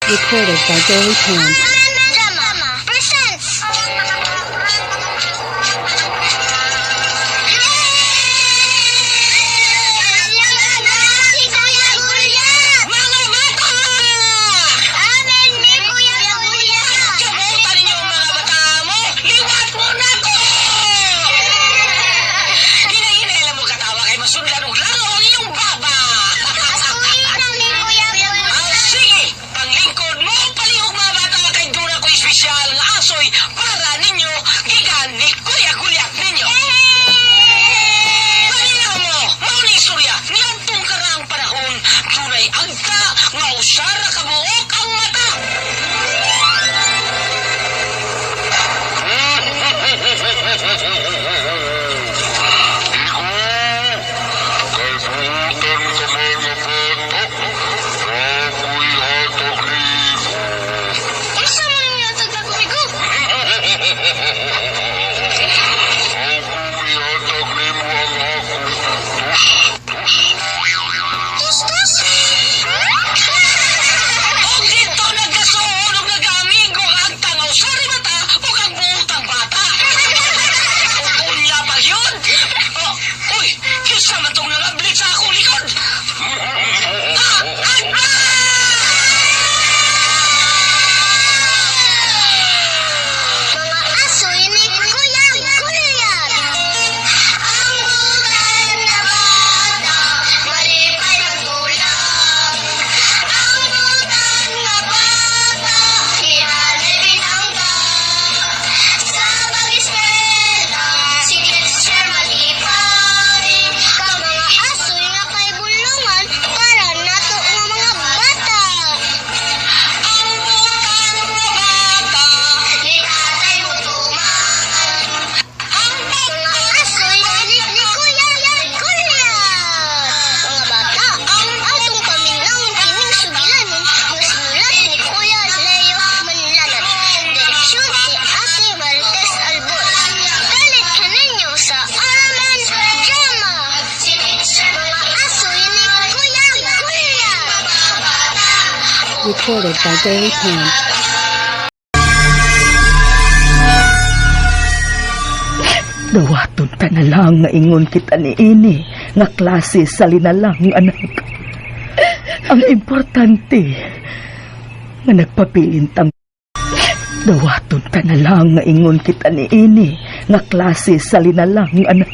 Recorded by Daily Pan. Drama presents. Si Kuya Gulyat! Mga bata! Amen, mi Kuya Gulyat! Gabutan ninyo ang mga bata mo! Liwat mo na ko! Hinahinay mo katawa kay masundan og langaw ang iyong baba! Asuhin na mi Kuya Gulyat! Ah, sige! Panglingkod mo, palihog mga bata kay doon ako espesyal nga asoy para ninyo gikan ni Kuya Gulyat ninyo! Malinaw mo, mao ni istorya, niadtong karaang panahon, dunay agta nga usara ka buok ang mata. Iho, kay buutan ka man nga bata, ako'y hatag nimo. Unsa man ninyo tagkakumigo? Akong ihatag nimo ang akong tus-tus. Tus-tus! Og dito nagkasuon og nag-amigo ang agta nga usara mata ug ang buutang bata. Ug unya pa yun. Oh, uy, kinsa man tong nangablit sa akong likod? Ah, agta! Mga asoy ni Kuya Gulyat! Ang butan na bata, malipay magulap. Ang butan na bata, ihalay pinangga. Sa pag-eskwela, si teacher malipay. Ka mga asoy nga kay bulungan, para nato nga mga bata. Ang butang nga bata, Ni tatay mo tuman. ang Mga asoy ni Kuya Kuya. Mga bata, atong paminawon kining sugilanon nga sinulat ni Kuya Leo Manlanat. Direksyon si Ate Marites Albor. Dalit kaninyo sa Araman Drama. Mga asoy ni Kuya Kuya. Recorded by Daily Pan. Dawaton ta na lang nga ingon kita ni ini nga klase sa linalang anak. Ang importante nga nagpabilin tang Dawaton ta na lang nga ingon kita ni ini nga klase sa linalang anak.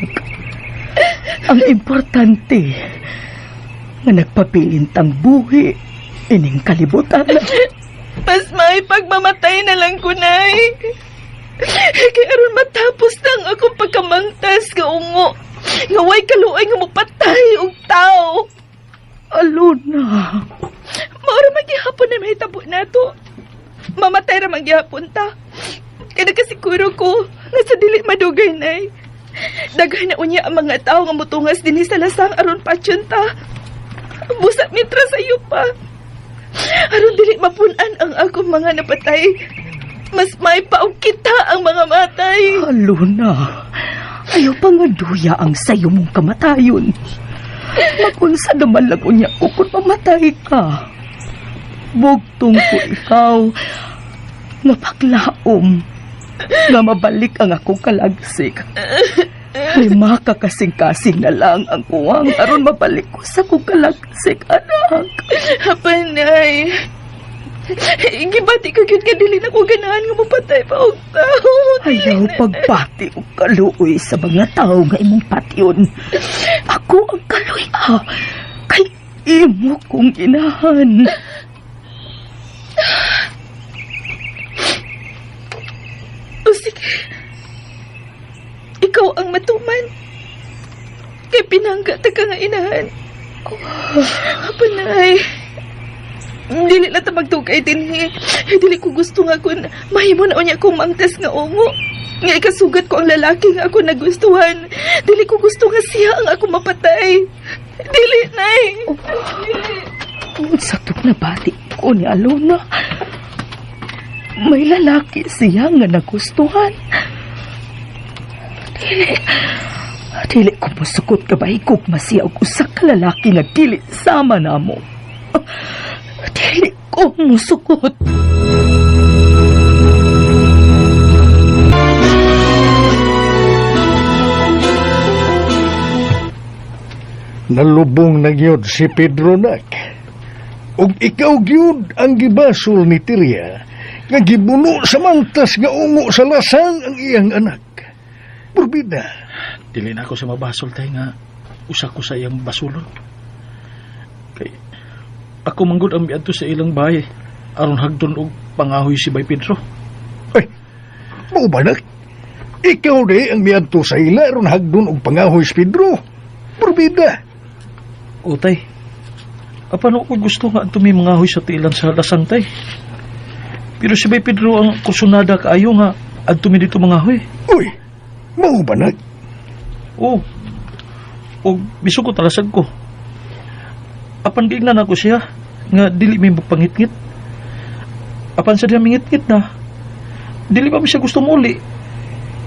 Ang importante nga nagpabilin tang buhi ining kalibutan. Mas may pagmamatay na lang ko, Nay. Kay aron matapos na ang akong pagkamangtas nga ungo. Nga way kaluoy nga mopatay og tao. Alona, Mao ra man gihapon na mahitabo nato. Mamatay ra man gihapon ta. Kay nakasiguro ko nga sa dili madugay, Nay. Daghan na unya ang mga tao nga motungas dinhi sa lasang aron patyon ta. Busa mitra sa iyo pa. Aron dili mapun-an ang akong mga napatay. Mas may pa og kita ang mga matay. Alona, ayaw pa nga duya ang sayo mong kamatayon. Makunsa naman lang unya ko kung mamatay ka. Bugtong ko ikaw, nga paglaom, nga mabalik ang akong kalagsik. Lima ka kasing-kasing na lang ang kuwang aron mabalik ko sa akong kalagsik, anak. Apanay. Gibati ko gyud nga dili na ko ganahan nga mapatay pa og tao. Ayaw pagbati og kaluoy sa mga tao nga imong patyon. Ako ang kaluoy ah, kay imo kong inahan. O sige. Ikaw ang matuman. Kay pinangga ta ka nga inahan. Apanay. Dili na ta magtugay dinhi. Dili ko gusto nga kun mahimo na unya kong mangtas nga ungo. Nga ikasugat ko ang lalaki nga ako nagustuhan. Dili ko gusto nga siya ang ako mapatay. Dili, Nay. Dili. Sa tong nabati ko ni Alona, may lalaki siya nga nagustuhan. Dili, dili ko musukot ka ba higugma siya og usa ka lalaki nga dili sama namo. Dili ko musukot. Nalubong na gyud si Pedro nak. Ug ikaw gyud ang gibasol ni Tiria nga gibuno sa mangtas nga ungo sa lasang ang iyang anak. Purbida. Dili na ako sa mabasol tay nga usa ko sa iyang basulon. Kay ako manggod ang miadto sa ilang bahay aron hagdon og pangahoy si Bay Pedro. Ay, mao ba nak? Ikaw di ang miadto sa ila aron hagdon og pangahoy si Pedro. Purbida. O tay, apan ako gusto nga adto may mangahoy sa tilan sa lasang tay. Pero si Bay Pedro ang kursunada kaayo nga adto mi dito mangahoy. Uy, mao ba nak? Oo. Og bisog ko talasag ko. Apan giingnan ako siya nga dili may magpangitngit. Apan sa diya mingitngit na, dili pa mi siya gusto muli.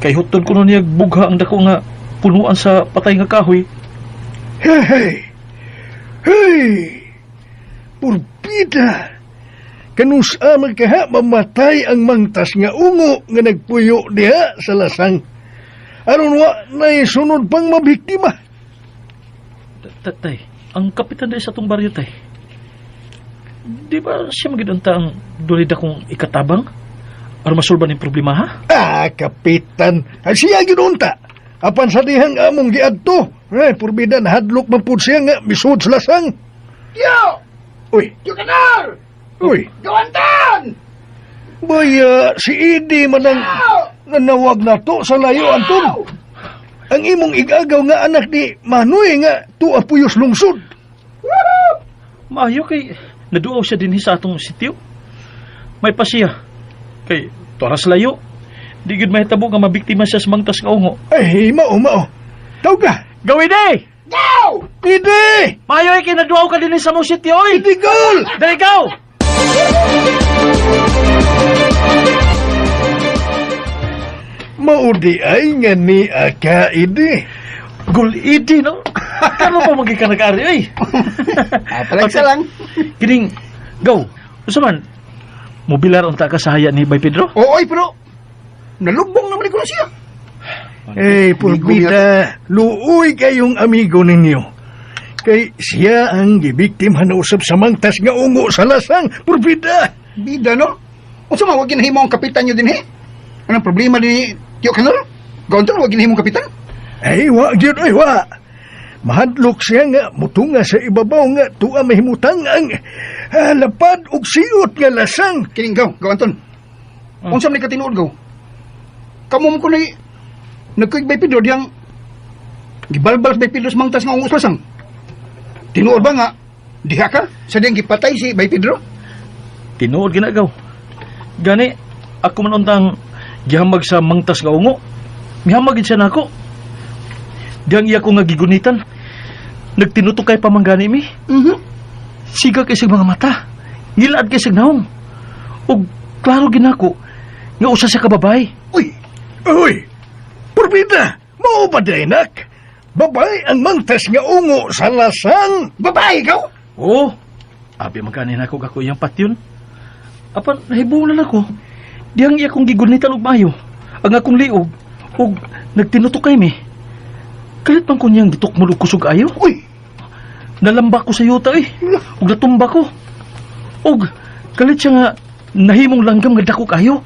Kay huton ko nun niya bugha ang dako nga punuan sa patay nga kahoy. Hey, hey! Hey! Purbida! Kanus man kaha mamatay ang mangtas nga ungo nga nagpuyo diha sa lasang. Aron wa nay sunod pang mabiktima. Tay, ang kapitan dahil sa atong baryo tay. Di ba siya magidunta ang dulid akong ikatabang? Aron masulban yung problema ha? Ah, kapitan. Ay, siya ginunta. Apan sa dihang among giadto. Eh, purbida nahadlok man pud siya nga misud sa lasang. Yo! Uy, Yo kanar! uy. Gawantan! Baya, si Idi man ang nanawag na to sa layo, Anton. Ang imong igagaw nga anak ni Manoy nga tuwa puyos lungsod. Maayo kay naduaw siya dinhi sa atong sitio. May pa siya. Kay toras layo. Di gyud mahitabo nga mabiktima siya sa mangtas nga ungo. Ay, mao, mao. Tawag ka. Gawin eh! Go! Idi! Maayo kay naduaw ka dinhi sa mong sitio oy! Idi, gol! Dali ikaw! Mao di ay nga ni aka Idi. Gol idi no? Kano pa magi ka nag-ari oy? Ah, palagsa lang. Kining go. Usa man mobilar unta ka sa haya ni Bay Pedro? Oo, ay, pero nalubong naman ko na siya. Eh, purbida, luoy kayong amigo ninyo. Kay siya ang gibiktima na usap sa mangtas nga ungo sa lasang, purbida. Bida, no? Unsa man, wag ginahimo ang kapitan nyo din, he? Anong problema ni Tio Kanor? Gawantan, wag ginahimo ang kapitan? Ay, wa, gyud, ay, wa. Mahadlok siya nga mutunga sa ibabaw nga tuwa mahimutang ang lapad og siot nga lasang. Kining gaw, gawanton. Unsa man ni katinuod gaw? Kamo mo ko na nagkuig bay Pedro diyang gibalbal bay Pedro sa mangtas nga ungos lasang. Tinuod ba nga diha ka sa diyang gipatay si Bay Pedro? Tinuod ginagaw. Gani ako man untang gihamag sa mangtas nga ungo. Mihamag gid siya nako. Diyang iya ko nga gigunitan. Nagtinutukay pa man gani mi. Mhm. Siga kay sig mga mata. Ngilaad kay sig naong. Ug klaro ginako nga usa siya ka babae. Uy, Uy, purbida, mao ba day, nak? Babay ang mangtas nga ungo sa lasang. babae ikaw? Oo. Abi magani na ako gako iyang patyon. Apan nahibulan ako. Diyang iya kong gigunitan og maayo. Ang akong liog ug nagtinutukay mi. Kalit man ko niyang gitukmol og kusog ayo. Uy, Nalamba ko sa yuta eh. Ug natumba ko. Ug kalit siya nga nahimong langgam nga dako kayo.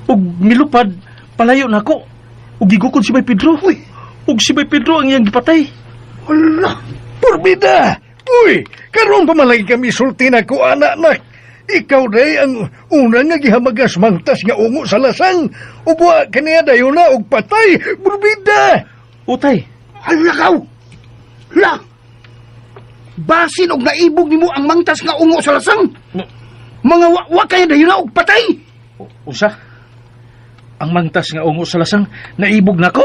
Ug milupad palayo nako. Ug gigukod si Bay Pedro. Uy. Ug si Bay Pedro ang iyang gipatay. hala. Purbida! Uy, karon pa man lagi kami sulti na ko anak nak. Ikaw day ang una nga gihamagas mangtas nga ungo sa lasang. Ug wa kaniya dayon na og patay. Purbida! Utay, Hala kaw. Hala. Basin og naibog nimo ang mangtas nga ungo sa lasang. Mga wa kaya dayon na og patay. Usa? Ang mangtas nga ungo sa lasang naibog nako.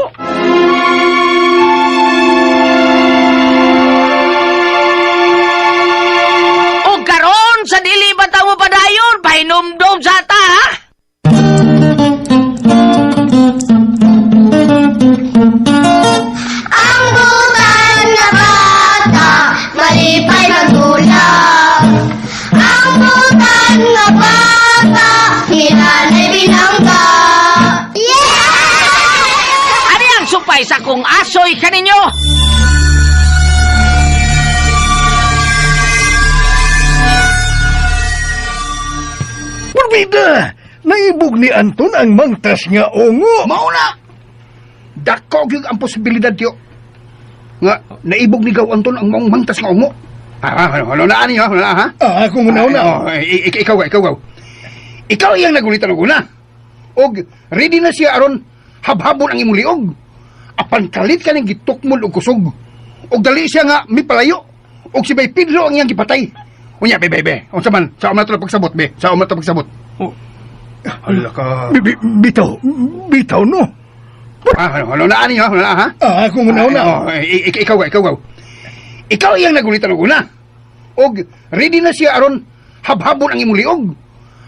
O karon sa dili ba ta mo padayon, pahinumdom sa ta ha? Ang butan na bata, malipay magulap. Ang bata, ni Nanay Binangga. Yeah! Ani ang supay sa kong asoy kaninyo? Purbida! Naibog ni Anton ang mangtas nga ungo. Mao na! Dako gyud ang posibilidad tiyo. Nga naibog ni Gaw Anton ang maong mangtas nga ungo. Ah, ano, ano na ani ha? Ano na ha? Ah, akong una-una. Oh, ikaw, ikaw, ikaw. Ikaw iyang nagulitan og una. Og ready na siya aron habhabon ang imong liog. Apan kalit ka ning gitukmol og kusog. Og dali siya nga mipalayo. Og si Bay Pedro ang iyang gipatay. Unya, be, be, be. Unsa man, sa man to pagsabot, be. Sa man to pagsabot. Oh. Hala ka. Bitaw, bitaw no. Ah, ano, ano na ani ha? Ano na ha? Ah, akong una-una. Oh, ikaw, ikaw, ikaw. Ikaw iyang nagulitan og una. Og ready na siya aron habhabon ang imong liog.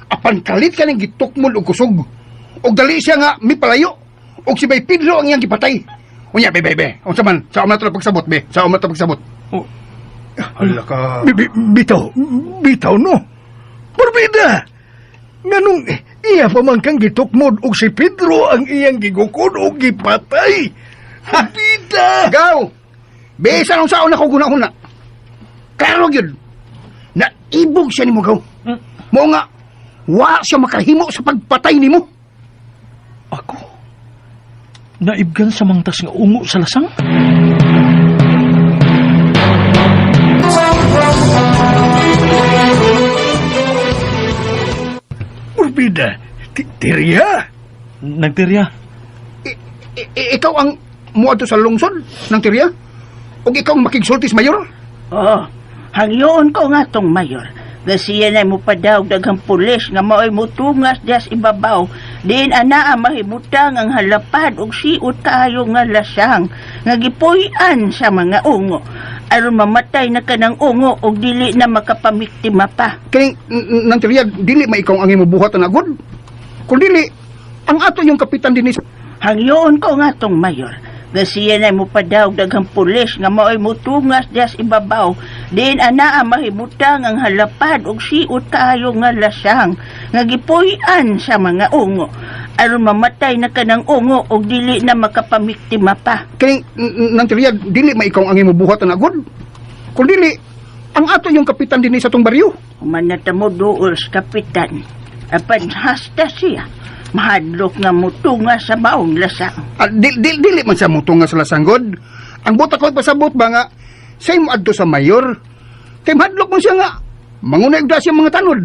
Apan kalit ka ning gitukmol og kusog. Og dali siya nga mipalayo. Og si Bay Pedro ang iyang gipatay. Unya, be, be, be. Unsa man, sa man to pagsabot, be. Sa man to pagsabot. Oh. Hala ka. Bitaw, bitaw no. Purbida! Nganong iya pa man kang gitukmod og si Pedro ang iyang gigukod og gipatay. Purbida! Gaw! Bisa nung saon ako guna-una. Klaro gyud. Naibog siya nimo, Gaw. Mo nga, wa siya makahimo sa pagpatay nimo. Ako? Naibgan sa mangtas nga ungo sa lasang? Purbida, tirya. Nagtirya. Ikaw ang muadto sa lungsod ng Tirya? O ikaw ang makigsultis, Mayor? Oo, hangyoon ko nga tong mayor. Gasiya na mo padaog daghang pulis nga maoy mutungas dias ibabaw. Diin anaa mahimutang ang halapad og siot kaayo nga lasang nga gipuy-an sa mga ungo. Aron mamatay na kanang ungo og dili na makapamiktima pa. Kaya ng Tirya, dili ma ikaw ang imong buhat na agod. Kung dili, ang ato yung kapitan din is Hangyoon ko nga tong mayor. Gasiya na mo padaog daghang pulis nga maoy mutungas dias ibabaw. Diin anaa mahimutang ang halapad og siot kaayo nga lasang nga gipuy-an sa mga ungo. Aron mamatay na kanang ungo og dili na makapamiktima pa. Kaya ng Tirya, dili ma ikaw ang imong buhat na agod. Kung dili, ang ato yung kapitan din sa atong baryo. Humanata mo duol sa kapitan. Apan hasta siya. Mahadlok nga mutunga sa maong lasang. Ah, dili man siya mutunga sa lasanggod. Ang buta ko pasabot ba nga, sa'y mo adto sa mayor. Kay mahadlok man siya nga, mangunay og siya mga tanod.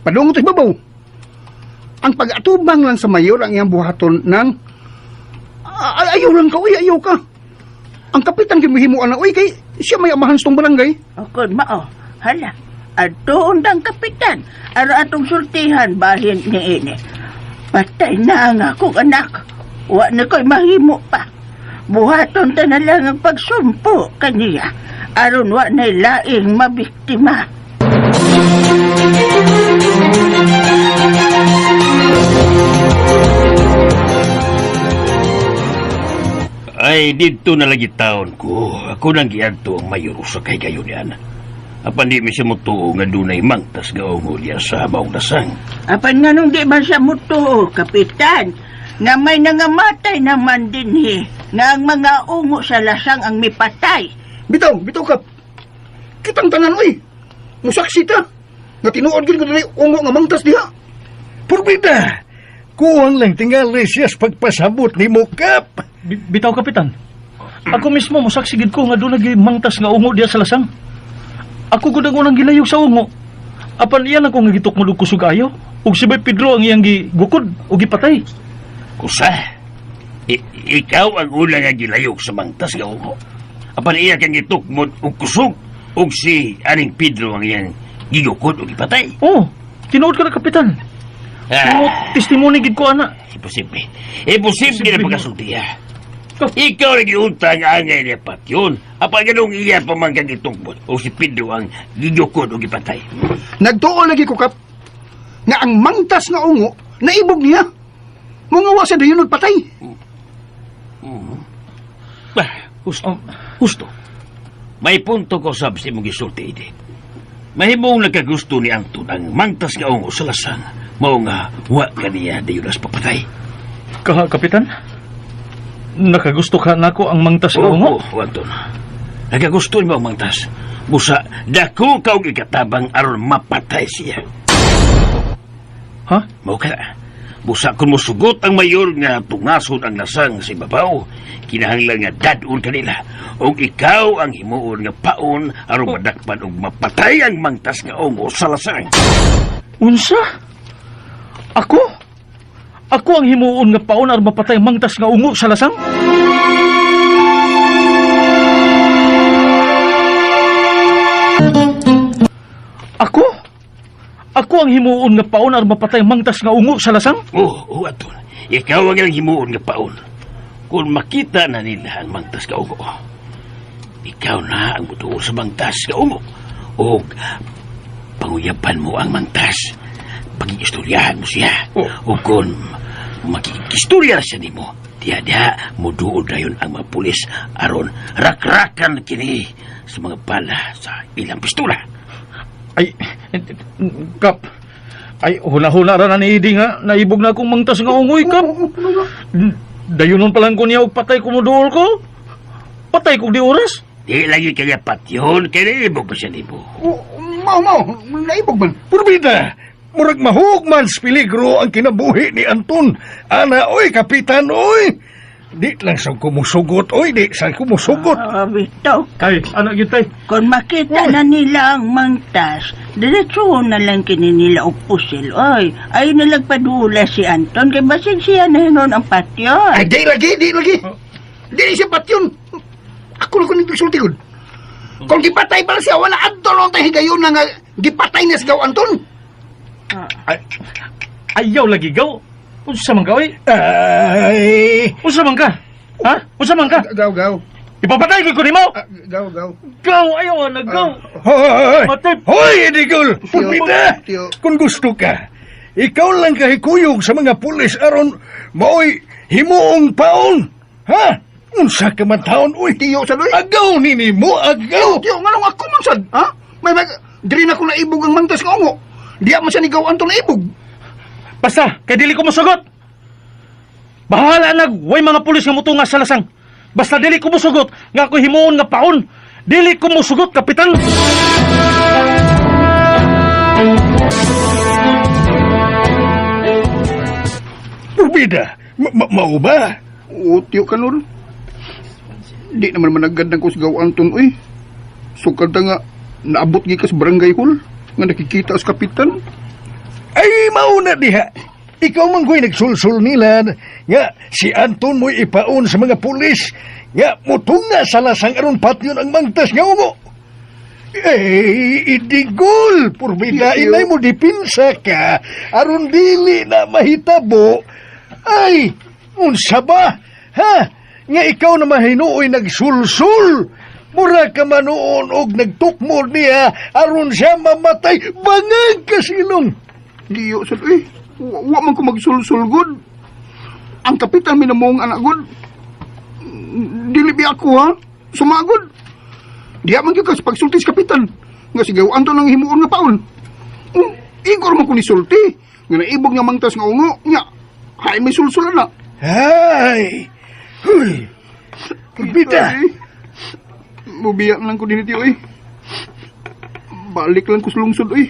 Padungo to sa babaw. Ang pag-atubang lang sa mayor ang iyang buhaton ng ayaw lang ka, uy, ayaw ka. Ang kapitan gimuhimuan na, uy, kay siya may amahan sa tong barangay. Akon mao, hala. Adtoon dang kapitan. Aron atong sultihan bahin ni ini. Patay na ang akong anak. Wa na ko'y mahimo pa. Buhaton ta na lang ang pagsumpo kaniya. Aron wa na'y laing mabiktima. Ay, dito na lagi taon ko. Ako nang giadto ang mayor sa kay gayon yan. Apan di mi siya mutuo nga dunay mangtas nga ungo diya sa maong lasang. Apan nga nung di man siya mutuo, kapitan, nga may nangamatay naman dinhi, nga ang mga ungo sa lasang ang mipatay. Bitaw, bitaw kap. Kitang tanan, uy. Musaksi ta. Nga tinuod gyud ko dunay ungo nga mangtas diha. Purbida! Kuwang lang tingali siya sa pagpasabot ni mo, Kap. Bitaw, kapitan. Ako mismo, musaksi gid ko nga doon mangtas nga ungo diya sa lasang. Ako gud ang unang gilayog sa ungo. Apan iyan ako nga gitukmod og kusog ayo. Ug si Bay Pedro ang iyang gigukod ug gipatay. Kusa, ikaw ang una nga gilayog sa mangtas nga ungo. Apan iya kang gitukmod og kusog ug si aning Pedro ang iyang gigukod ug gipatay. Oh, tinuod ka na, kapitan. Ah, Oh, testimony gid ko ana. imposible. Imposible na pagkasultiya. Ikaw na giuntang angay niya patyon. Apan ganong iya pa man kang gitukmod o si Pedro ang gigukod ug gipatay. Nagtuo lagi ko kap. Nga ang mangtas nga ungo naibog niya. Mga wa siya dayon nagpatay. Bah, husto. Husto. May punto ko sab sa imong gisulti ini. Mahimong nagkagusto ni Anton ang mangtas nga ungo sa lasang. Mao nga wa kaniya dayon as papatay. Kaha, Kapitan? Nakagusto ka nako ang mangtas nga ungo? Oo, Anton. Nakagusto nimo ang mangtas. Busa, dako ka og ikatabang aron mapatay siya. Ha? Mao ka. Busa kung mosugot ang mayor nga tungason ang lasang sa ibabaw, kinahanglan nga dad-on kanila. Og ikaw ang himuon nga paon aron madakpan og mapatay ang mangtas nga ungo sa lasang. Unsa? Ako? Ako ang himuon nga paon aron mapatay ang mangtas nga ungo sa lasang? Ako? Ako ang himuon nga paon aron mapatay ang mangtas nga ungo sa lasang? Oh, oh, Anton. Ikaw ang ilang himuon nga paon. Kung makita na nila ang mangtas nga ungo, ikaw na ang mutuo sa mangtas nga ungo. O panguyapan mo ang mangtas. Pag-iistoryahan mo siya. Oh. O kung makikistorya siya nimo, diha-diha muduol dayon ang mga pulis aron rakrakan kini sa mga bala sa ilang pistola. Ay, Kap. Ay, huna-huna ra na ni Idi nga. Naibog na akong mangtas nga ungoy, Kap. Dayunon pa lang ko niya og patay kumuduol ko. Patay kog di oras. Di lagi kanya patyon, kaya naibog pa siya nimo. Oh, mao mao, naibog man. Purbida, murag mahug man sa peligro ang kinabuhi ni Anton. Ana, oy, kapitan, oy. Di lang sa kumusugot, oy, di sa kumusugot. Oh, bitaw. Ay, anak gyud tay. Kung makita na nila ang mangtas, diretso na lang kini nila og pusil. Oy, ay nalagpadula si Anton kay basig siya na hinon ang patyon. Ay, di lagi, di lagi. Di ni siya patyon. Ako lang ko nagsulti gud. Kung gipatay pala siya, wala Anton ang tayo higayon na nga gipatay niya si Gaw Anton. Ay, ayaw lagi gaw. Unsa man ka, oy? Ay, Unsa man ka? Ha? Unsa man ka? Gaw, gaw. Ipapatay ko nimo. Ah, gaw, gaw. Gaw, ayaw na gaw. Hoy! Matay. Hoy, Edigol! Purbida! Tiyo. Kung gusto ka, ikaw lang kahikuyog sa mga pulis aron maoy himuong paon. Ha? Unsa ka man taon, uy? Tiyo sa doy. Agaw nini mo, agaw! Tiyo, nga lang ako man sad. Ha? May, diri na ko naibog ang mangtas nga ungo. Diya man siya ni Gaw Anton naibog. Basta, kay dili ko mosugot. Bahala nag way mga pulis nga mutunga sa lasang. Basta dili ko mosugot nga ako himuon nga paon. Dili ko mosugot, kapitan. Purbida, mao ba? Oo, tiyo ka nun. Di naman managad ko sa Gaw Anton, uy. Sukad ta nga, naabot gi ka sa barangay hall, nga nakikita sa kapitan. Ay, mauna diha. Ikaw man ko'y nagsulsul nila nga si Anton mo'y ipaon sa mga pulis nga mutunga sa lasang aron patyon ang mangtas nga ungo. Eh, idigol, purbida, Iyo. inay mo dipinsa ka, aron dili na mahitabo. Ay, unsa ba? Ha? Nga ikaw na mahinuoy nagsulsul. Mura ka manoon og nagtukmol niya aron siya mamatay. Bangag ka silong. Diyo sad, uy. Wa man ko magsulsul gud. Ang kapitan minamong anak gud. Dili bi ako ha. Sumagod. Diya man gyud ka sa pagsulti sa kapitan. Nga si Gaw Anton ang himuon nga paon. Igor man ko ni sulti. Nga naibog nga mangtas nga ungo. Nga, hay may sulsul na. Ay! Huy! Purbida! Ay, mubiyak lang ko din ito, eh. Balik lang ko sa lungsod, eh.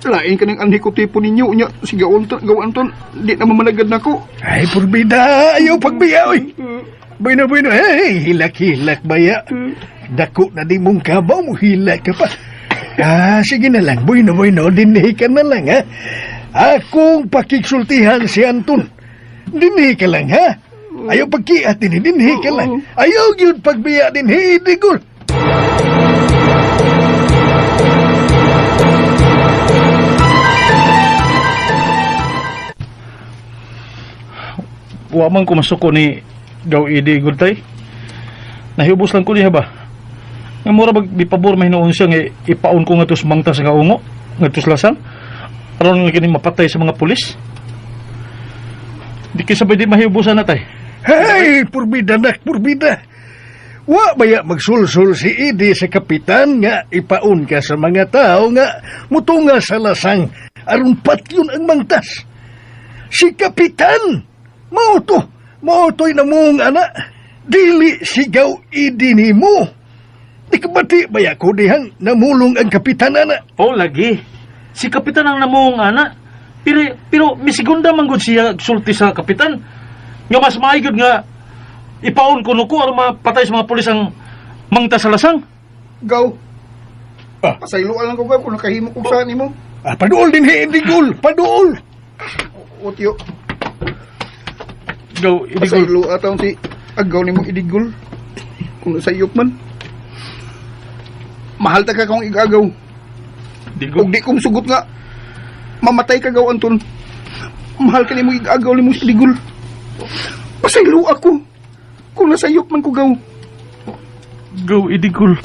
Lain ka ng anhi ko tipo ninyo. Nya, si Gaw Anton, Gaw Anton, di na mamanagad na ko. Ay, purbida! Ayaw pagbiya, oy! Bueno, bueno, hey, hilak-hilak baya. Dako na di mong kabaw, hilak ka pa. Ah, sige na lang, bueno, bueno, dinhi ka na lang, ha? Akong pakiksultihan si Anton. Dinhi ka lang, ha? Ayaw pagkiat din, dinhi ka lang. Ayaw yun pagbiya dinhi, digol. Wa man ko masuko ni Gaw Idi gud tay. Nahibos lang ko niya ba? Nga mura bag gipabor mahinuon siya nga ipaon ko nga tos mangtas nga ungo, nga tos lasang. Aron nga kini mapatay sa mga pulis. Di kay sabay di mahiubusan na tay. Hey, purbida nak, purbida. Wa baya magsulsul si Idi sa kapitan nga ipaon ka sa mga tao nga mutunga sa lasang aron patyon ang mangtas. Si Kapitan! Mao to! Mao to'y namong ana. Dili sigaw idi nimo. Di ka bati ba ko dihang namulong ang kapitan ana? Oh, lagi. Si kapitan ang namuong ana. Pero misigunda man gud siya sulti sa kapitan. Nga mas maayo gyud nga ipaon kuno ko aron mapatay sa mga pulis ang mangta sa lasang. Gaw. Ah. Pasayloan lang ko gaw kung nakahimo ko sa nimo. Ah, paduol din he, Idigol! Paduol! O tiyo, Gaw, Idigol. pasaylo ataon si agaw nimo idigol. Kung sa man. Mahal ta ka kung igagaw. Digol. Ug di kong sugot nga mamatay ka gaw Anton. Mahal ka nimo igagaw nimo si idigol. Pasaylo ako. Kung nasayop man ko gaw. Gaw, Idigol.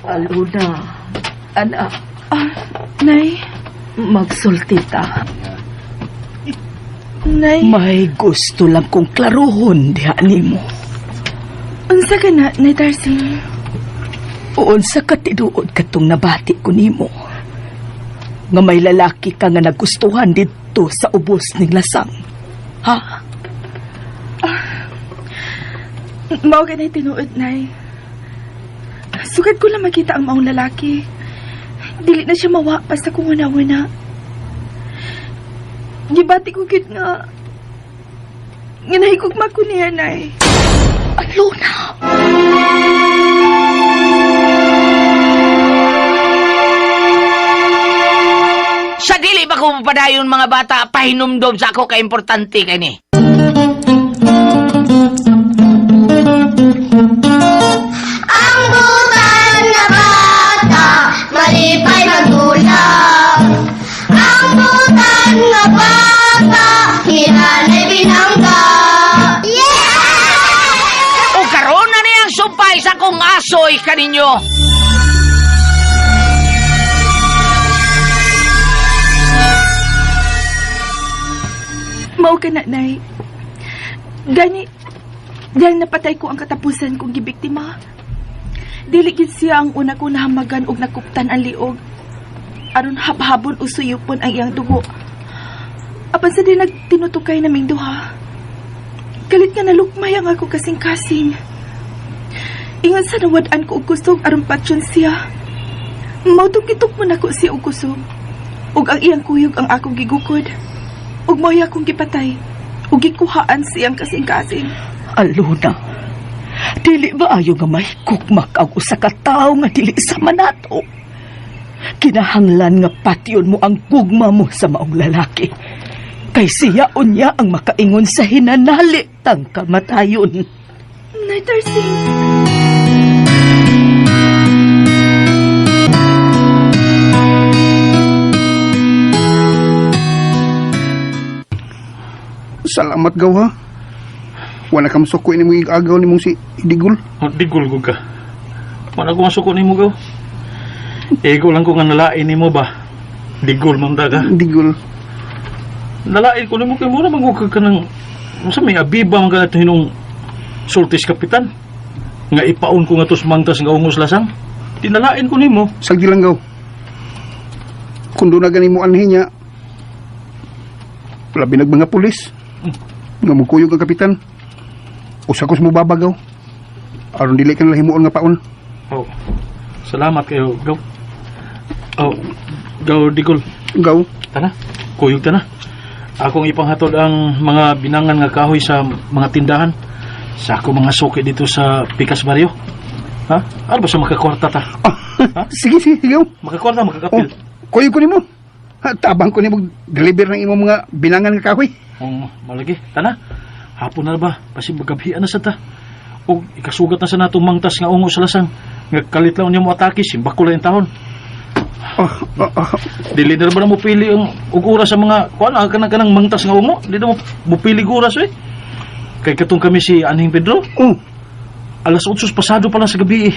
Aluna, anak, Ah, Nay, magsulti ta. Nay, May gusto lang kong klaruhon diha nimo. unsa ka na, Nay Darcy? Unsa ka tinuod katong nabati ko nimo. Nga may lalaki ka nga nagustuhan didto sa ubos ning lasang. Ha? Mao ka na tinuod, Nay. Sugad ko lang makita ang maong lalaki. Dili na siya mawa pa sa kung una-una. Gibati ko gid nga nahigugma ko niya, Nay. Alona! Sa dili pa ko mapadayon mga bata, pahinumdom sa ako kaimportante kani. Ang butan na bata, malipay magulak. Ang butan na bata, hinanay binangga. Yeah! O karon na niyang sumpay sa akong asoy kaninyo. Mao ka na, Nay. Gani, dahil napatay ko ang katapusan kong gibiktima. Dili gid siya ang una ko nahamagan og nakuptan ang liog. Aron habhabon o suyupon ang iyang dugo. Apan sa di nagtinutukay naming duha. Galit nga nalukmay ang ako kasing-kasing. Ingon sa nawad-an ko og kusog aron patyon siya. Mao tong gitukmon nako siya og kusog. Ug ang iyang kuyog ang akong gigukod. Ug mo'y akong gipatay. Ug gikuhaan siyang kasing-kasing. Alona, dili ba ayo nga mahigugmak ang usa ka tawo nga dili sa manato? Kinahanglan nga patyon mo ang gugma mo sa maong lalaki. Kay siya unya ang makaingon sa hinanali tang kamatayon. Nay Darcy. Salamat gaw ha. Wala ka masuko ni mong igagaw ni mong si idigol. Oh, Digol ko ka. Wala ko masuko nimo gaw. Ego lang ko nga nalain nimo ba. Digol man ta ka. Idigol. Nalain ko nimo kay mura man ka kanang unsa may abiba man ka hinong sultis kapitan. Nga ipaon ko nga tos mangtas nga ungos lasang. Tinalain ko nimo. Sagdi lang gaw. Kung doon na gani mo anhin niya, labi nag mga pulis. Nga mukuyog ang kapitan. Usa ko sa mubabagaw. Aron dili ka nila himuon nga paon. Oh. Salamat kayo, gaw. Oh, gaw Digol. Gaw. Tana, kuyog ta na. Akong ipanghatod ang mga binangan nga kahoy sa mga tindahan. Sa ako mga suki dito sa Pikas Barrio. Ha? Ano ba sa makakwarta ta? Ah, sige, sige, sige. gaw. Makakwarta, Oh, makakapil. kuyog ko nimo. Ha, tabang ko nimo deliver ng imong mga binangan nga kahoy. Oh, malagi. Tana, hapon na ba? Basi magabhian na sa ta. O ikasugat na sa natong mangtas nga ungo sa lasang. Nga kalit lang niya mo atake, simbako lang yung tahon. Oh, oh, oh. Dili na ba na mo pili ang og oras sa mga kuan ang kanang kanang mangtas nga ungo? Dili na mo mo pili og oras eh. Kay katong kami si Anhing Pedro, Oh, alas 8 pasado pa lang sa gabi eh.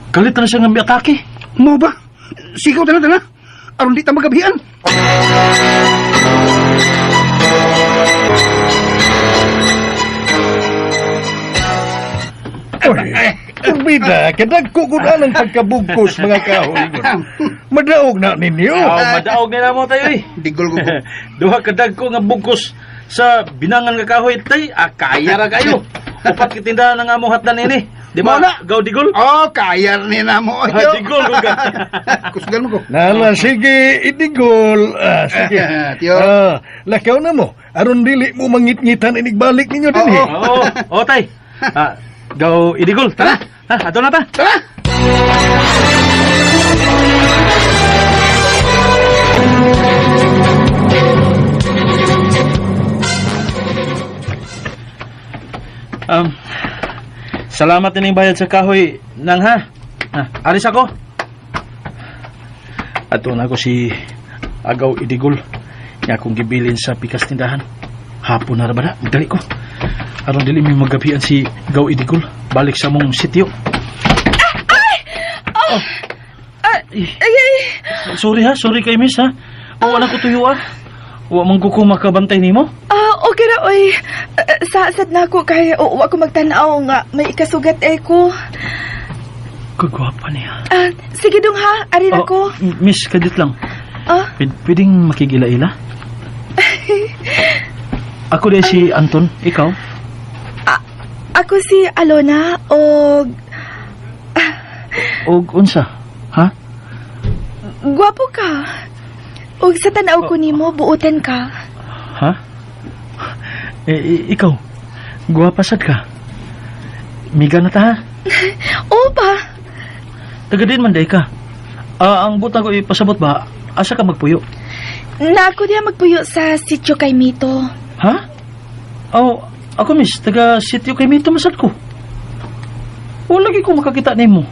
Kalit na siya nga miatake. mo ba? Sigaw tana tana. Aron di ta magabihan. Bida, kadagko ko na ng pagkabugkos mga kahoy. Madaog na ninyo. Oh, madaog na mo tayo eh. Digol ko. Duha ka dagko nga bugkos sa binangan nga kahoy tay, ah, kaya ra kayo. Upat kitindahan ang among hatdan ini. Di ba? Mao na. Gaw digol. Oh, kaya ni na mo. Ah, digol ko ka. Kusgan mo ko. Nala, sige, idigol. Ah, sige. Tiyo. Ah, lakaw na mo. Aron dili mo mangitngitan inigbalik ninyo din eh. Oo, oo tay. Ah, gaw idigol. Tara. Ha, ato na ta. Tara! Um, salamat din bayad sa kahoy nang ha. Ah, aris ako. Ato na ko si Agaw Idigol. Nga akong gibilin sa pikas tindahan. Hapon na ra ba na? Magdali ko. Aron dili mi magabian si Gaw Idigol. Balik sa mong sityo. Ay, ay, Sorry ha, sorry kay miss ha. O wala ko tuyo ah. Wa man ko ko makabantay nimo. ah, okay ra, oy. Sa sad na ako kay o, wa ko magtan-aw nga may ikasugat eh ko. Kagwapa niya. Ah, sige dong ha, ari na Oh, ko. Miss, kadit lang. Ah, Pwedeng makigila-ila? Ako din si Anton, ikaw? Ako si Alona og Og unsa? Ha? gwapo ka. Og sa tan-aw ko nimo buotan ka. Ha? Eh, ikaw, guwapa sad ka. Miga na ta ha? Oo pa. Taga din man day ka. Ah, ang buta ko ipasabot ba, asa ka magpuyo? Na ako diya magpuyo sa sitio kay Mito. Ha? Oh, ako miss, taga sitio kay Mito masad ko. Wala lagi ko makakita nimo.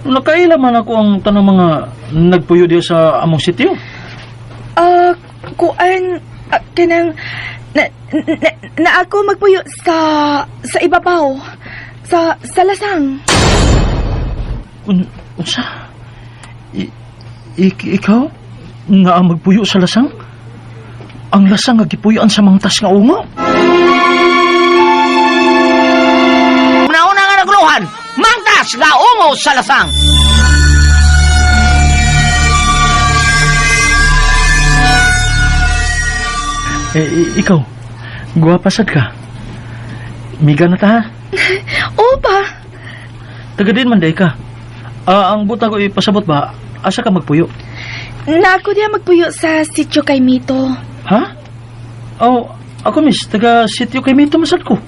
Nakaila man ako ang tanang mga nagpuyo diya sa among sitio. Ah, kuan kanang na, na, na ako magpuyo sa ibabaw sa lasang. Unsa? Ikaw? Nga ang magpuyo sa lasang? Ang lasang nga gipuyoan sa mangtas nga ungo? Una-una nga naguluhan, mangtas nga ungo sa lasang. Eh, ikaw, guwapa sad ka. Miga na ta ha? Oo pa. Taga din man day ka. Ah, ang buta ko ipasabot ba, asa ka magpuyo? Na ako diya magpuyo sa sitio kay Mito. Ha? Oh, ako miss, taga sitio kay Mito masad ko.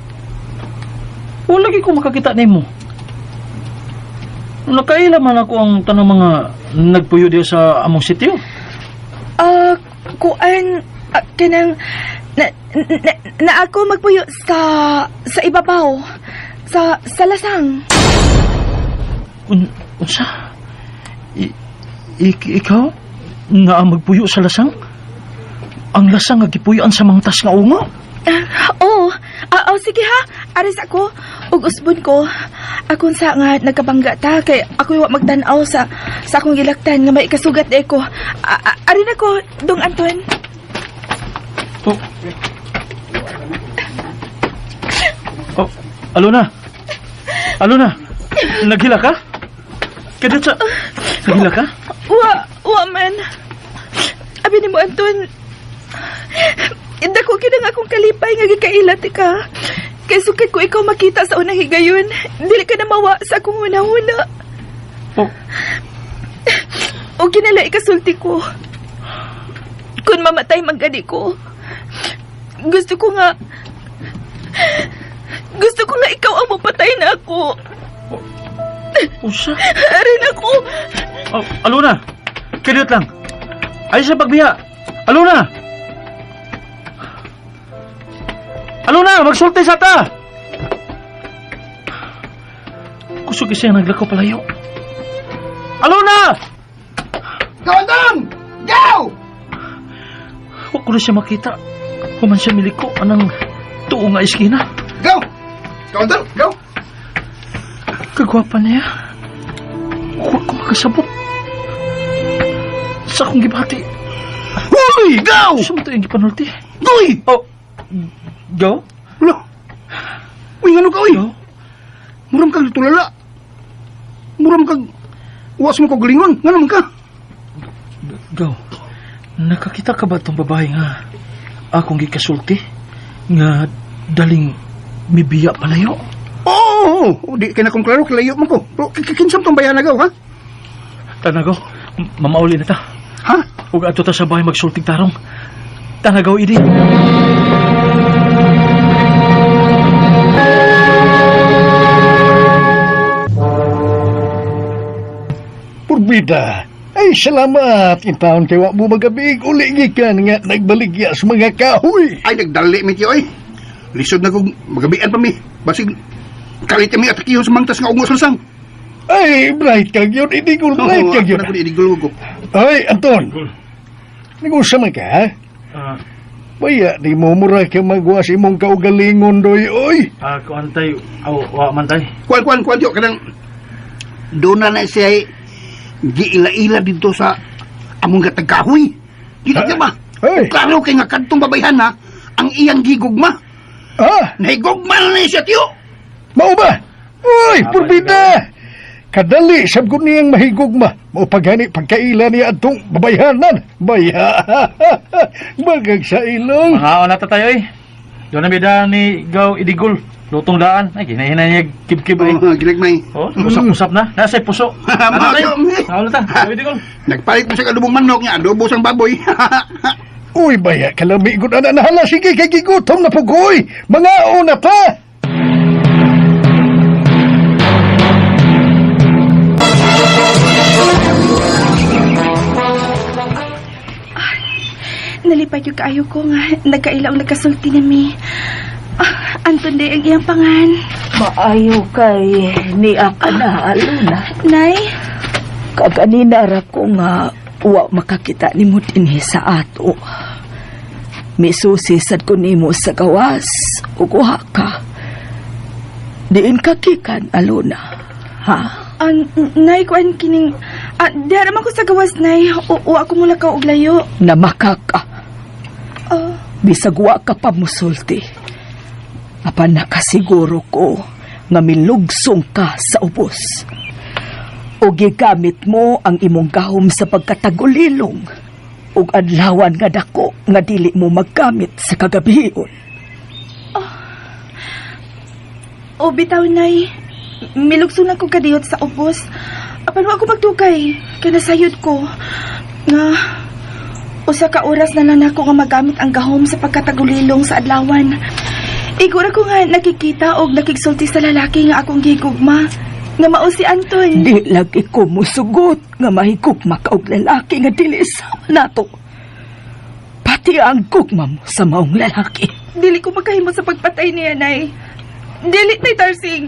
Wala lagi ko makakita nimo. Nakaila man ako ang tanang mga nagpuyo diya sa among sitio. Ah, kuan kanang na, na, na ako magpuyo sa ibabaw sa lasang. Unsa? Ikaw? Nga ang magpuyo sa lasang? Ang lasang nga gipuyoan sa mangtas nga ungo? Ah, oo. Ah, oh, sige ha. Aris ako. Ug usbon ko. Akon sa nga nagkabangga ta kay ako wa magtan-aw sa akong gilaktan nga may ikasugat eh ko. Ari na ko, Dong Anton. Oh. Oh, Alona. Alona. Naghila ka? Kadot sa... Naghila ka? Wa man. Abi nimo Anton. Dako gid ang akong kalipay nga gikailat ka. Kay sukad ko ikaw makita sa unang higayon, dili ka na mawa sa akong hunahuna. Oh. O kinala ikasulti ko. Kung mamatay man gani ko. Gusto ko nga ikaw ang mapatay na ako. Usa? Arin ako. Oh, Alona. Kadot lang. Ay sa pagbiya. Alona. Alona, magsulti sa ta. Kusog siya naglakaw palayo. Alona! Go, Anton! Go! Huwag ko na siya makita. Human siya miliko anang tuo nga iskina. Go! Go, Anton! Go! Kagwapa niya. Huwag ko makasabot. Sa akong gibati. Uy! Go! Sa mo ito yung gipanulti? Uy! Oh, go? Ulo! Uy, ano ka, uy? Go? Muram kag tulala. Muram kag was mo kagalingon. Nga naman ka? Gaw, nakakita ka ba itong babae nga akong gikasulti? Nga daling mibiya palayo? Oo, oh, di kay na kong klaro kalayo man ko. Pero kinsam tong bayana gaw, ha? Tanagaw, mamauli na ta. Ha? Ug adto ta sa bahay magsultig tarong. Tanagaw, idi. Purbida. Ay, salamat. Intaon kay wa mo magabig. Uli gikan nga nagbaligya sa mga kahoy. Ay, nagdali mi tiyo, ay. Lisod na kong magabian pa mi. Basig, kalit kami at sa mangtas nga ungos lasang. Ay, bright kag yun. Idigol, bright kag yun. Ako na idigol ko. Ay, Anton. Nag-usa man ka, ha? Baya, di mo mura ka magwa sa imong kaugalingon, doy, oy. Kuan tay, aw, wa man tay. Kuan, kuan, kuan, tiyo, kanang doon na na siya giila-ila dito sa among gatagkahoy. Dito ka ba? Ay. Klaro kay nga kadtong babayhan na ang iyang gigugma. Ah, Nahigugma na na siya, tiyo. mao ba? Uy, purbida! Kadali, sab ko niyang mahigugma. Mao paghani pagkaila niya atong babayhanan. Baya, bagag sa ilong. Mga na ta tayo eh. Doon na bida ni Gaw Idigol. Lutong daan. Ay, ginahinay niya kib-kib ay. Oh, ginagmay. Oh, usap-usap na. Nasa puso. Ano Mga tayo? tiyo. Ano ta? Gaw Idigol. Nagpalit mo sa adobong manok niya, adobo sang baboy. Uy, baya, kalami gud ana nahala. Sige, kay gigutom na pugoy. Mga una ta. Nalipay yung kaayo ko nga nagkaila og nagkasulti nami. Ah, Anton day ang iyang pangan. Maayo kay niya ka na, Aluna. Nay, Kaganina ra ko nga wa makakita nimo dinhi sa ato. Misusi sad ko nimo sa gawas ug wa ka. Diin ka gikan, Aluna. Ha? Nay kuan kining diha ra man ko sa gawas nay. O, wa ako mulakaw og layo. Namakaka. Oh, Bisag wa ka pa musulti. Apan nakasiguro ko nga milugsong ka sa ubos. O gigamit mo ang imong gahom sa pagkatagulilong ug adlawan nga dako nga dili mo maggamit sa kagabion. O bitaw nay. Milugso lang ko kadiyot sa ubos. Apan wa ko magdugay kay nasayod ko nga usa ka oras na lang nako nga magamit ang gahom sa pagkatagulilong sa adlawan. Igura ko nga nakikita og nakigsulti sa lalaki nga akong gigugma nga mao si Anton. Di lagi ko musugot nga mahigugma ka og lalaki nga dili sama nato. Pati ang gugma mo sa maong lalaki. Dili ko makahimo sa pagpatay niya, Nay. Dili, Nay Tarsing.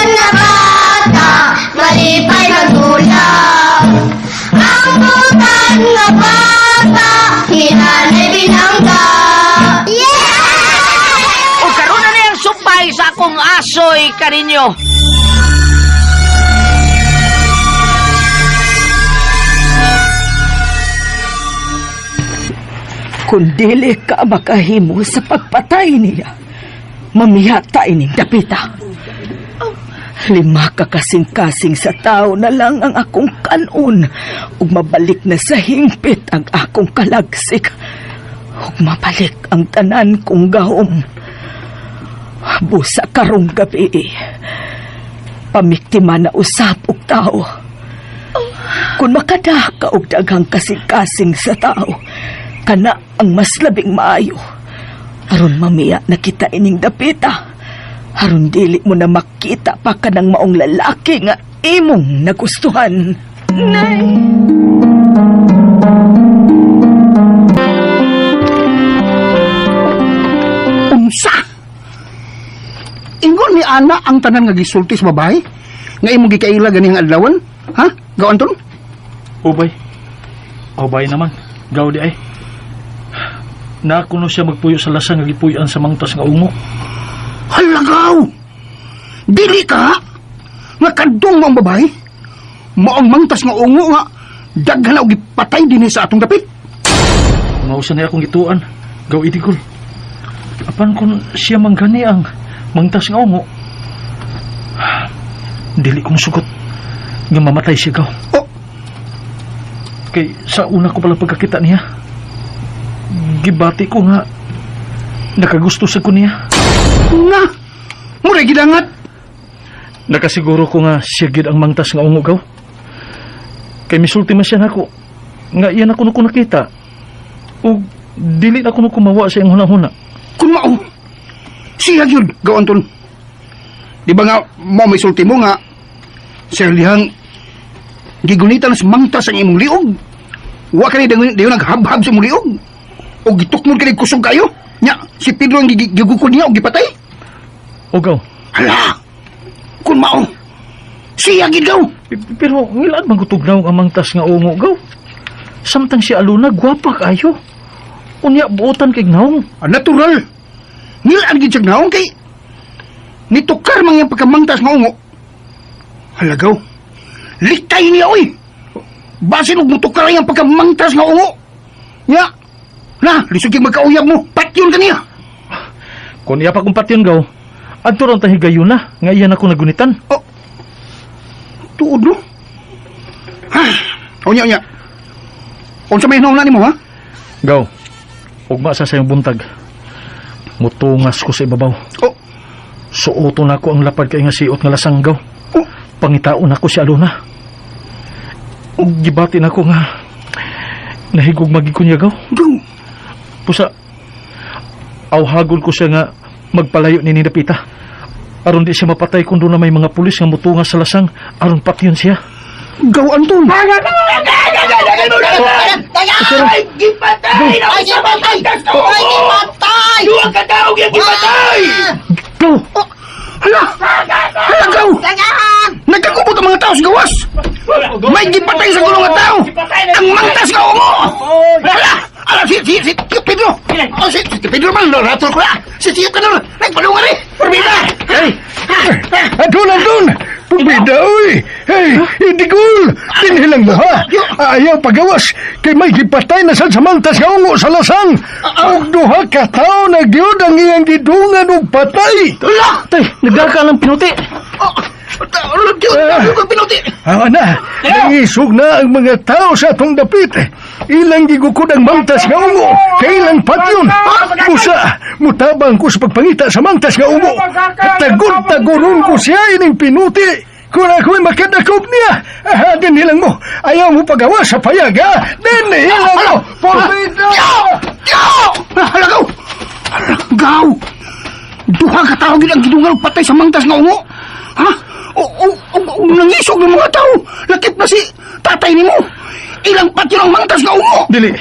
Na bata, malipay magulap. Ang butan nga bata, hinanay binangga. Yeah! O karon na niyang sumpay sa akong asoy kaninyo. Kung dili ka makahimo sa pagpatay niya, mamiyata ining dapita. Lima ka kasing-kasing sa tao na lang ang akong kanon ug mabalik na sa hingpit ang akong kalagsik ug mabalik ang tanan kong gahom. Busa karong gabi, pamiktima na usap og tao. Kung makadaka og daghang kasing-kasing sa tao, kana ang mas labing maayo. Aron mamiya na kita ining dapita. Aron dili mo na makita pa kanang maong lalaki nga imong nagustuhan. Nay! Unsa? Ingon ni Ana ang tanan nga gisulti sa babae? Nga imong gikaila ganing adlawan? Ha? Gaw Anton? Ubay. Ubay naman. Gaw di ay. Nakuno siya magpuyo sa lasang nga gipuy-an sa mangtas nga ungo. Halagaw! Dili ka? Nga kadtong maong babae? Maong mangtas nga ungo nga daghan og gipatay dinhi sa atong dapit. Mausa niya akong gituan. Gaw idigol. Apan kung siya manggani ang mangtas nga ungo, dili kong sugot nga mamatay siya, gaw. Oh. Kay sa una ko pala pagkakita niya, gibati ko nga nakagusto sa ko niya. Na! Mura gidangat! Nakasiguro ko nga siya gid ang mangtas nga ungo, gaw. Kay misulti man siya nako nga iyan ako ko nakita. O dili na kuno kumawa sa iyang hunahuna. Kung mao, siya yun, gaw Anton. Di ba nga, mo may sulti mo nga, Sir Lihang, gigunitan sa mangtas ang imong liog. Wa ka ni dayon naghabhab sa imong liog. O gitukmod ka ni kusog kayo. Nya, si Pedro ang gigukod niya o gipatay. O gaw. Hala! Kung mao, siya gid gaw. Pero ngilaan man gutugnaw ang mangtas nga ungo, gaw. Samtang si Aluna gwapa kayo. Unya buotan kay naong. Ah, natural. Ngilaan gid siya naong kay nitukar man yang pagkamangtas nga ungo. Halagaw. Likay niya oy. Basin og mutukar ang pagkamangtas nga ungo. Nya. Na, lisod kay magkauyab mo. Patyon ka niya. Kung iya pa kong patyon, gaw, adto ron ta higayuna nga iyan ako nagunitan. Oh. Tuod no. Ha. Unya unya. Unsa may hinungdan nimo ha? Gaw, ugma sa sayong buntag. Mutungas ko sa ibabaw. Oh. Suoto na ko ang lapad kay nga siot nga lasang, gaw. Oh. Pangitaon ako si Aluna. Gibati na ko nga nahigog magig ko niya, gaw. Gaw. Pusa, awhagon ko siya nga magpalayo ni Ninapita. Aron di siya mapatay kung doon na may mga pulis nga mutungas sa lasang, aron patyon siya. Gaw Anton. Ay, gipatay! Ay, gipatay! Ay, gipatay! Duha ka tawo gyud gipatay! Gaw! Hala! Hala gaw! Nagkagubot ang mga tao sa gawas! May gipatay sa gulong nga tao! Ang mangtas nga ungo! Hala! Hala, si Tio Pedro! Oh, si Pedro man, no, ratol ko na! Si Tio ka na! Nagpalungan eh! Porbida! Hey! Anton, Anton! Pumida, oy! Hey, idigol! Dinhilang mo, ha? Ayaw pagawas! Kay may gipatay na sad sa mangtas nga ungo sa lasang! Og duha ka tawo na gyud ang iyang gidungan og patay! Hala! Tay, nagdaka ng pinuti! Oh, hala, Tio, Tio, pinuti! Awa na, nangisog na ang mga tao sa atong dapit. Ilang gigukod ang mangtas nga ungo, kay ilang patyon. Busa, mutabang ko sa pagpangita sa mangtas nga ungo. Tagod-tagonon ko siya ining pinuti. Kung ako'y makadakop niya, aha, din hilang mo. Ayaw mo pagawa sa payag, ha? Din hilang mo! Porbida! Tio! Tio! Hala, gaw! Hala, gaw! Duha ka tao gid ang gidungan og patay sa mangtas nga ungo! Ha? O, nangisog ng mga tao! Lakip na si tatay nimo! Ilang patyon ang mangtas nga ungo! Dili,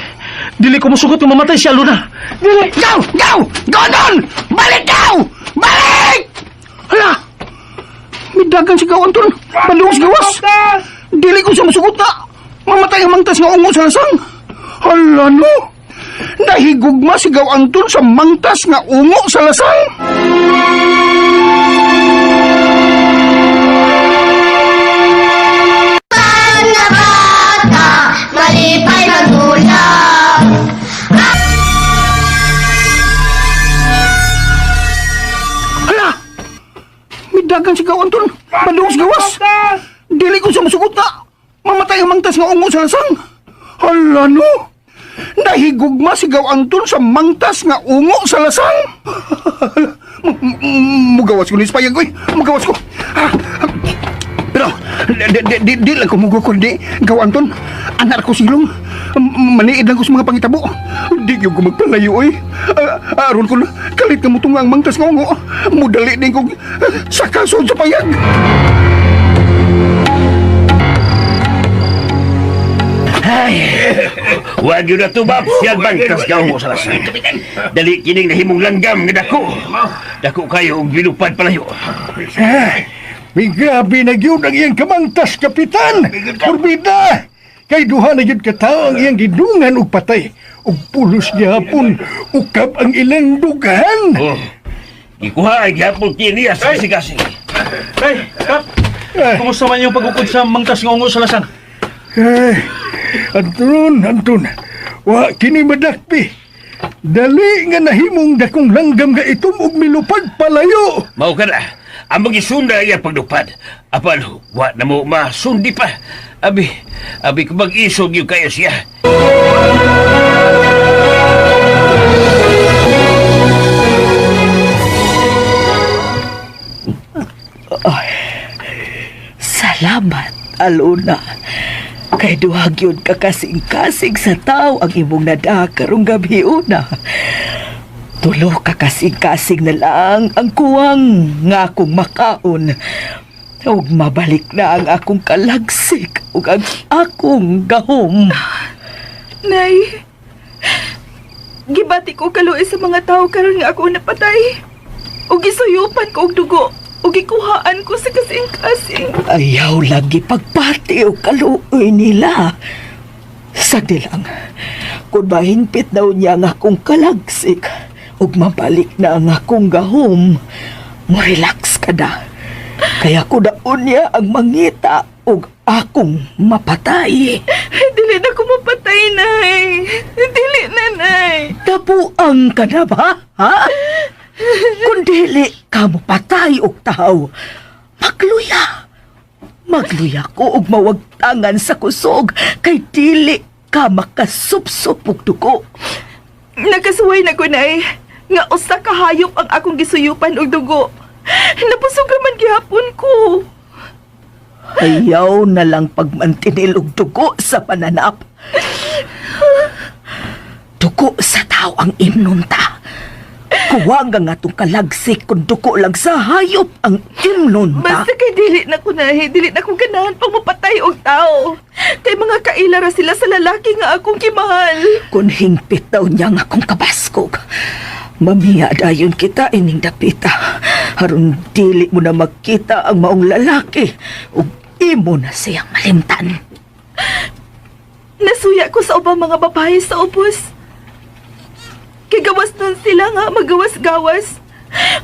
dili ko musugot nga mamatay si Aluna. Dili! Gaw! Gaw! Gaw doon! Balik gaw! Balik! Hala! Midagan si Gaw Anton. Baluwas gawas. Dili ko siya musugot na. Mamatay ang mangtas nga ungo sa lasang. Hala no! Nahigugma si Gaw Anton sa mangtas nga ungo sa lasang. Na bata, malipay magulong. Hala! Midagan si Gaw Anton. Baluwas gawas. Dili ko siya musugot na. Mamatay ang mangtas nga ungo sa lasang. Hala no! Nahigugma si Gaw Anton sa mangtas nga ungo sa lasang. Mugawas ko ni Spayag, oy. Mugawas ko. Ah, ah. Pero, di lang ko mugukod di. Gaw Anton, anak ko silong. Maniid lang ko sa mga pangitabo. Di yung ko magpalayo, oy. Aron ko, kalit ka mo itong ang mangtas nga ungo. Mudali din ko sa kaso sa payag. Ay, wag yun na tubab siyang bangkas ka mo sa lasang. Dali kining nahimong langgam nga dako. Dako kayo og bilupad palayo. Ay, may grabe na gyud ang iyang kamangtas, kapitan! Porbida! Kay duha na gyud ka tawo ang iyang gidungan og patay. Ug pulos gihapon, ukab ang ilang dughan. Oh. Gikuha ay gihapon kini sa kasing-kasing. Hey, Kap! Kumusta man yung pagukod sa mangtas nga ungo sa lasang? Ay, Anton, Anton, wa kini madakpi. Dali nga nahimong dakong langgam nga itom og milupad palayo. Mao ka na. Ang magisunda iya paglupad. Apan, wa na mo masundi pa. Abi, abi ko mag-isog yung kayo siya. Salamat, Alona. Kay duhag yun ka kasing-kasing sa tao ang imong nadaa karong gabi una. Tulo ka kasing-kasing na lang ang kuwang nga akong makaon. Ug mabalik na ang akong kalagsik ug ang akong gahom. Nay, gibati ko kaluoy sa mga tao karon nga ako napatay. Ug gisuyupan ko og dugo ug gikuhaan ko sa kasing-kasing. Ayaw lagi pagpati o kaluoy nila. Sagdi lang, kung mahingpit daw niya ang akong kalagsik ug mabalik na ang akong gahom, mo relax ka na. Kaya ko daon niya ang mangita ug akong mapatay. Dili na ko mapatay, Nay. Dili na, Nay. Tabuang ka na ba, ha? Kung dili ka mopatay og tao, magluya. Magluya ko og mawagtangan sa kusog kay dili ka makasupsop og dugo. Nagkasuway na ko, Nay. Nga usa ka hayop ang akong gisuyupan og dugo. Napusog raman gihapon ko. Ayaw na lang pagmantinil og dugo sa pananap. Dugo sa tao ang imnunta. Kuwang nga atong kalagsik kung dugo lang sa hayop ang imnunta. Basta kay dili na ko, Nay. Dili na ko ganahan pang mapatay og tao. Kay mga kaila ra sila sa lalaki nga akong kimahal. Kung hingpit daw niya nga akong kabaskog, mamiya dayon kita ining dapita. Aron dili mo na magkita ang maong lalaki ug imo na siyang malimtan. Nasuya ko sa ubang mga babae sa ubos. Kay gawas nun sila nga magawas-gawas.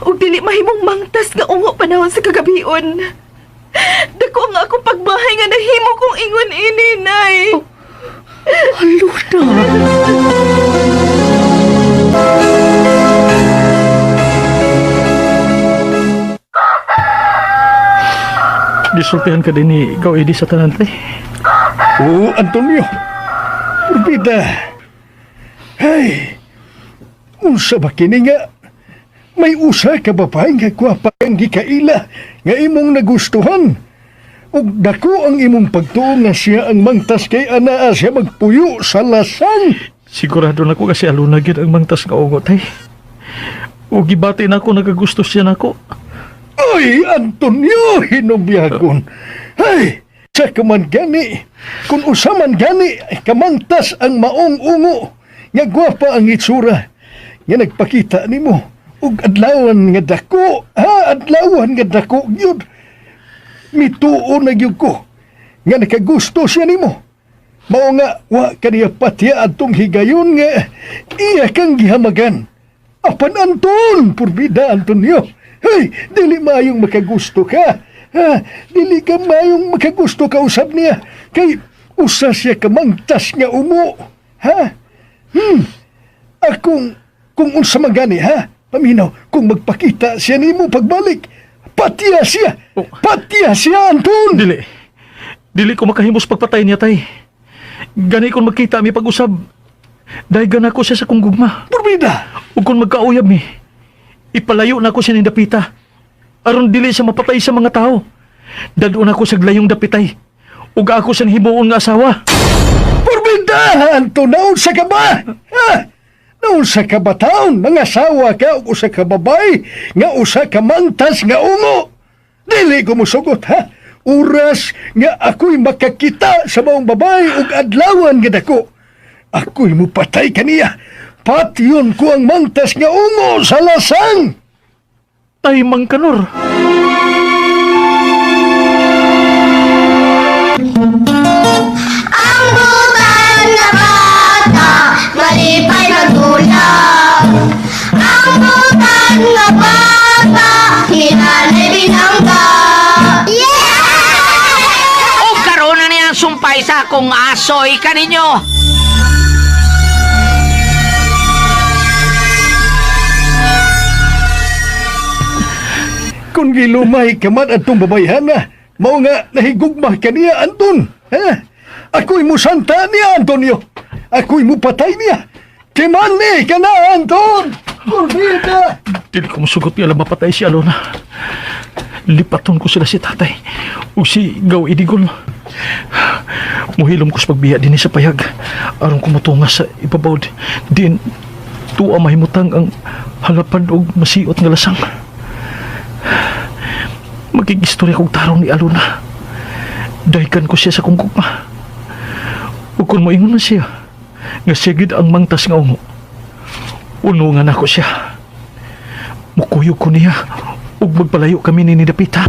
Ug dili mahimong mangtas nga ungo panahon sa kagabion. Dako nga akong pagbahay nga nahimo kong ingon ini, Nay. Aluna! Disultihan ka din ni ikaw, Eddie, sa tanan, tay. Oo, Antonio. Purbida. Hey, unsa ba kini nga? May usa ka babae nga gwapa ang gikaila nga imong nagustuhan. Ug dako ang imong pagtuo nga siya ang mangtas kay anaa siya magpuyo sa lasang. Sigurado na ko kasi aluna gyud ang mangtas nga ungo, tay. O gibati na ako, nagagusto siya nako. Ay, Antonio, hinubyagon. Ay, sa kaman gani, kung usa man gani, kamangtas ang maong ungo, nga gwapa ang itsura, nga nagpakita nimo, ug adlawan nga dako, ha, adlawan nga dako gyud. Mituo na gyud ko, nga nakagusto siya nimo. Mao nga, wa kaniya patya adtong higayon nga iya kang gihamagan. Apan Anton, purbida Antonio. Hey, dili mayong makagusto ka. Ha, dili ka mayong makagusto ka usab niya. Kay usa siya ka mangtas nga umo. Ha? Akong kung unsa man gani ha? Paminaw, kung magpakita siya nimo pagbalik, patya siya. Oh. Patya siya, Anton. Dili. Dili ko makahimos pagpatay niya, tay. Gani kung magkita mi pag-usab. Dahil gana ko siya sa kong gugma. Purbida. Ug kung magkauyab mi, ipalayo na ko siya ning dapita. Aron dili siya mapatay sa mga tao. Dadon ako sa glayong dapitay. Ug ako siya himuon nga asawa. Purbida, Anton, naunsa ka ba? Ha? Naunsa ka ba taon? Mga asawa ka o usa ka babay nga usa ka mangtas nga ungo. Dili ko musugot, ha? Oras nga ako'y makakita sa maong babay ug adlawan nga dako. Ako'y mupatay kaniya. Patyon ko ang mangtas nga ungo sa lasang. Tay Mangkanor. Ang butan na bata, malipay magulap. Ang butan na bata, hinanay binangga. Yeah! O karon na niyang sumpay sa akong asoy kaninyo. Kung gilumay ka man atong babayhana, mao nga nahigugma ka niya, Anton. Ha? Ako'y musanta niya, Antonio. Ako'y mupatay niya. Kimani ka na, Anton! Kurbida! Dili ko musugot nga mapatay si Alona. Lipaton ko sila si tatay ug si Gaw Idigol. Muhilom ko sa pagbiya dinhi sa payag aron ko motunga sa ibabaw din tuwa mahimutang ang halapan og masiot nga lasang. Magig-istorya kog tarong ni Alona. Dahikan ko siya sa kong gugma. Ug kung moingon na siya nga siya gid ang mangtas nga ungo, unungan ako siya. Mukuyog ko niya ug magpalayo kami ni Dapita.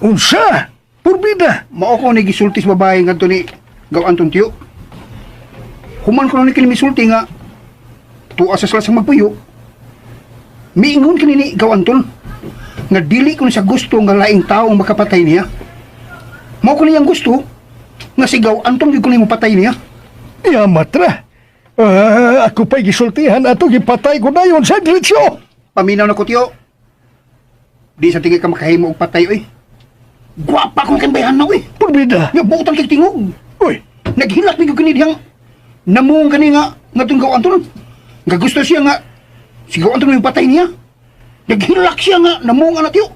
Unsa? Purbida! Mao ko ni gisulti sa babae ngadto ni Gaw Anton Tiyo. Human ko na ni kini misulti nga tuwa sa sila sa magpuyo. Miingon kini ni Gaw Anton nga dili ko ni sa gusto nga laing tao ang makapatay niya. Mao ko niyang gusto nga si Gaw Anton gyud ko ni mopatay niya. Ya matra. Ah, ako pa'y gisultihan ato gipatay ko dayon sa diretsyo. Paminaw na ko Tiyo. Di sa tingin ka makahimo og patay oy. Gwapa kong kimbayhan na oy. Purbida. Nga buotan kay tingog. Uy, Naghilak mi kini dihang namuong kani nga ngatong Gaw Anton. Nga gusto siya nga si Gaw Anton yung patay niya. Naghilak siya nga namuong ana Tiyo.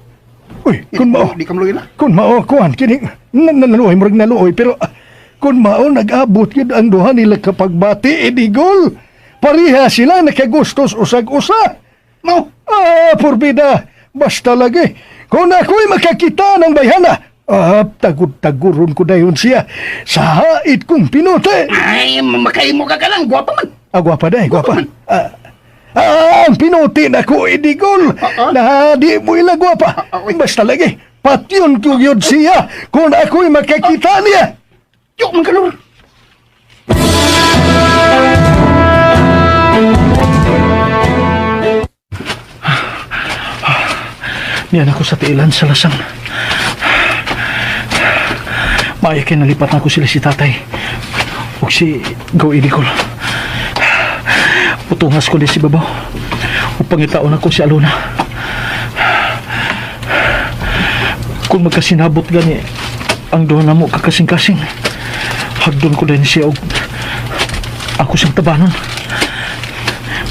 Uy, kun mao, Di ka maluoy na. kun mao kuan kini naluoy murag naluoy pero kun mao nag-abot gyud ang duha nila kapagbati idigol. Pareha sila nakagustos usag-usa. Mao. Ah, purbida. Basta lagi. Kung ako'y makakita ng bayhana, tagud-taguron ko dayon siya sa hait kong pinote. Ay, makahimo ka ka lang, gwapa man. Ah, gwapa day, gwapa. Ang pinote na ko idigol. Na di mo ila gwapa. Basta lagi, patyon ko yun siya kung ako'y makakita niya. Tiyo, man kalor. Niyan ako sa tiilan sa lasang. Maaya kay nalipat na ako sila si tatay ug si Gaw Idigol. Putungas ko di si babaw. Ug pangitaon ako si Alona. Kung magkasinabot gani ang duha namo kakasing-kasing, hagdon ko din siya og ako siyang tabanon.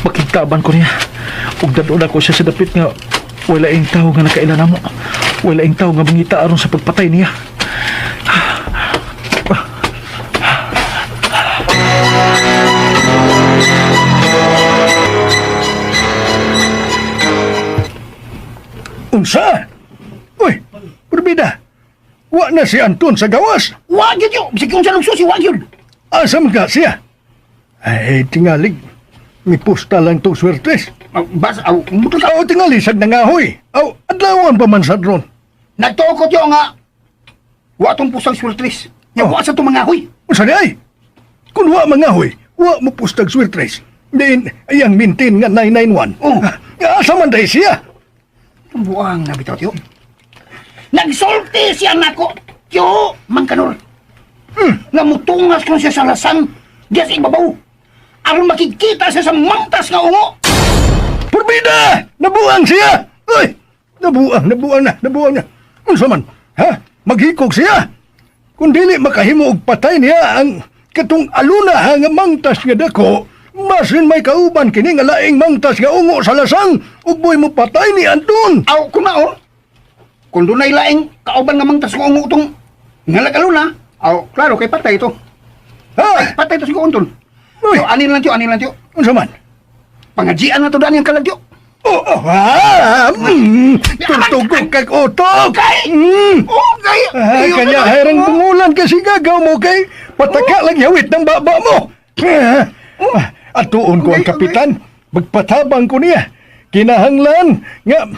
Makigtaban ko niya. Ug dadon ako siya sa dapit nga wala ing tao nga nakaila namo. Wala ing tao nga mangita aron sa pagpatay niya. Unsa? Uy, purbida. Wa na si Anton sa gawas. Wa gyud yo, bisag unsa lang susi, wa gyud. Asa man ka siya? Ay, tingalig. Mipusta lang tong swertes. Bas, aw, muto ka. Aw, tingali, sad nangahoy. Aw, adlawan pa man sad ron. Nagtuo ko tiyo nga wa tong pusang swertres. Nya wa sa tong mga huy. Unsa di ay? Kung wa mangahoy, wa mo pustag swertres. Din, ayang mintin nga 991. Oh. Asa man day siya? Buang na bitaw tiyo. Nagsulti siya nako, tiyo, mangkanor. Nga mutungas kon siya sa lasang diya sa ibabaw. Aron makikita siya sa mangtas nga ungo. Purbida! Nabuang siya! Uy! Nabuang, nabuang na, nabuang na. Unsa man? Ha? Maghikog siya. Kung dili makahimo og patay niya ang katong aluna ha nga mangtas nga dako, basin may kauban kini nga laing mangtas nga ungo sa lasang ug buhi mo patay ni Anton. Aw, kun mao. Kung dunay laing kauban nga mangtas nga ungo tong ngalagaluna, aw, klaro kay patay ito. Ha? Patay ito si Anton. Uy. So, anin lang tiyo, anin lang tiyo. Unsa man? Pangajian na to daan yung kalag tiyo. Oh, oh, turtugog kag utok. Okay. Okay. Ah, kanya herang bungulan kasi gagaw mo kay pataka lang yawit ng baba mo. Ah, atuon ko ang kapitan, magpatabang ko niya. Kinahanglan nga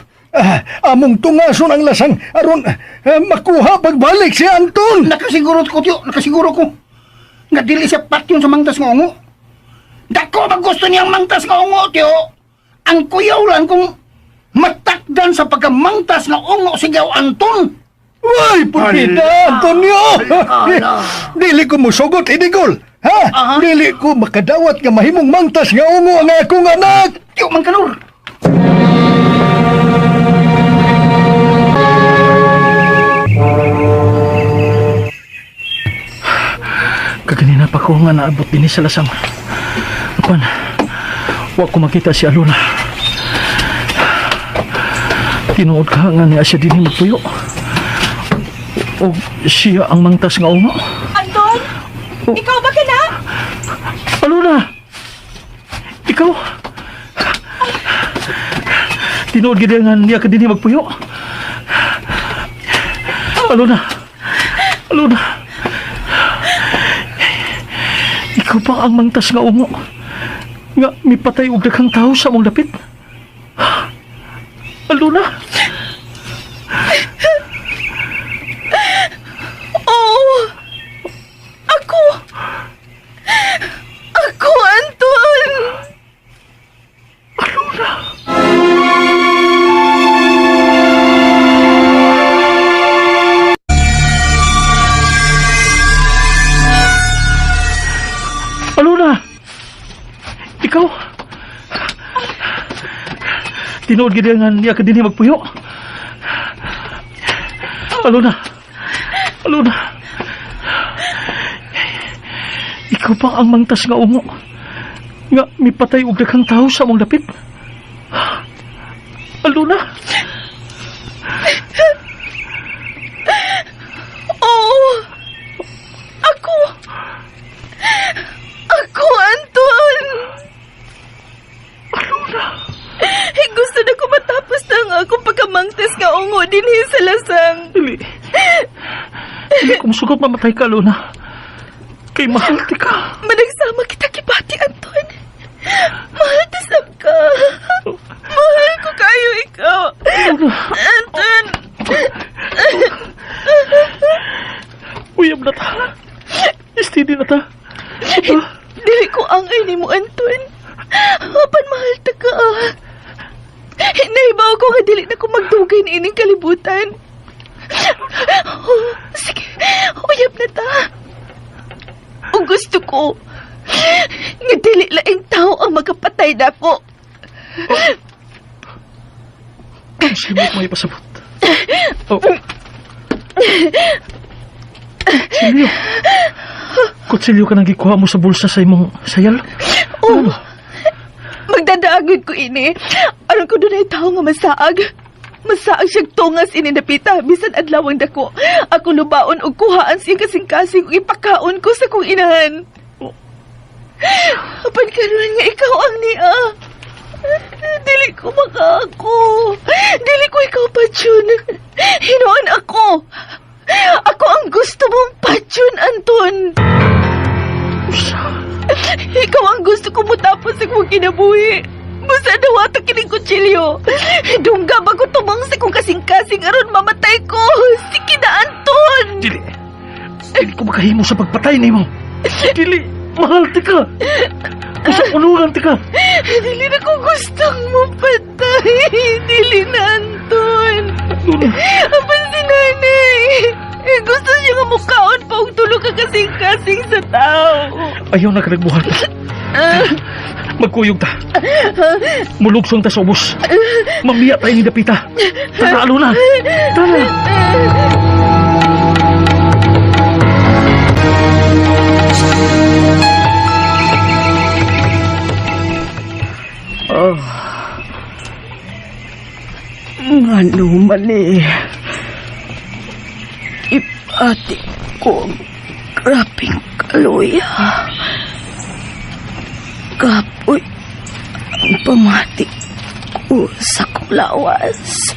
among tungason ang lasang aron makuha pagbalik si Anton. Nakasiguro ko tiyo, nakasiguro ko. Nga dili siya patyon sa mangtas nga ungo. Dako ba gusto niyang mangtas nga ungo tiyo? Ang kuyaw lang kung matakdan sa pagkamangtas nga ungo si Gaw Anton. Uy, purpida, Antonio! Dili ko musugot, idigol. Ha? Dili ko makadawat nga mahimong mangtas nga ungo ang akong anak. Tiyo man kanor. Kaganina pa ko nga naabot dinhi sa lasang. Apan, wa ko makita si Alona. Tinuod ka nga niya siya dinhi magpuyo. O siya ang mangtas nga ungo. Anton! Ikaw ba ka na? Alona! Ikaw? Tinuod gid nga niya ka dinhi magpuyo. Alona! Alona! Ikaw ba ang mangtas nga ungo? Nga mipatay og daghang tao sa among dapit? Alona! Oo! Ako! Ako, Anton! Alona! Alona! Ikaw? Tinuod gid nga niya ka dinhi magpuyo. Alona! Alona! Ikaw ba ang mangtas nga ungo? Nga mipatay og daghang tao sa among dapit? Alona! Oo! Ako! Ako, Anton! Alona! Eh, gusto na ko matapos na ang akong pagkamangtas nga ungo dinhi sa lasang. Dili. Dili ko musugot mamatay ka, Alona. Kay mahal ti ka. Managsama kita kibati, Anton. Mahal ti sab ka. Mahal ko kayo ikaw. Anton! Uyab na ta. Steady na ta. Dili ko angay nimo, Anton. Apan mahal ta ka. Nahibaw ko nga dili na ko magdugay ni ining kalibutan. Oh, sige, uyab na ta. O gusto ko nga dili laing tao ang magapatay nako. Sige mo may pasabot. Oh. Kutsilyo. Kutsilyo ka nang gikuha mo sa bulsa sa imong sayal? Oh, magdadaagod ko ini. Aron ko dunay tao nga masaag. Masaag siyang tungas ini napita bisan adlaw ang dako. Ako lubaon og kuhaan siyang kasing-kasing ug ipakaon ko sa kong inahan. Apan karon nga ikaw ang niya. Dili ko makaako. Dili ko ikaw patyon. Hinuon ako. Ako ang gusto mong patyon, Anton. Ikaw ang gusto ko mutapos sa kong kinabuhi. Basta dawata kining kutsilyo. Dungga bago tumang sa kong kasing-kasing aron mamatay ko. Sige na, Anton! Dili. Dili ko makahimo sa pagpatay nimo. Dili. Mahal ti ka. Usa unuran ti ka. Dili na ko gustong mapatay. Dili na, Anton. Luna. Apan si nanay. Eh, gusto niya nga mukaon pa og tulog ka kasing-kasing sa tao. Ayaw na ka nagbuhat. Magkuyog ta. Mulugsong ta sa ubos. Mamiya tayo ni Dapita. Tara, Alona. Tara. Oh. Ngano man eh. Ipati ko ang grabing kaluya. Kapoy ang pamati ko sa kong lawas.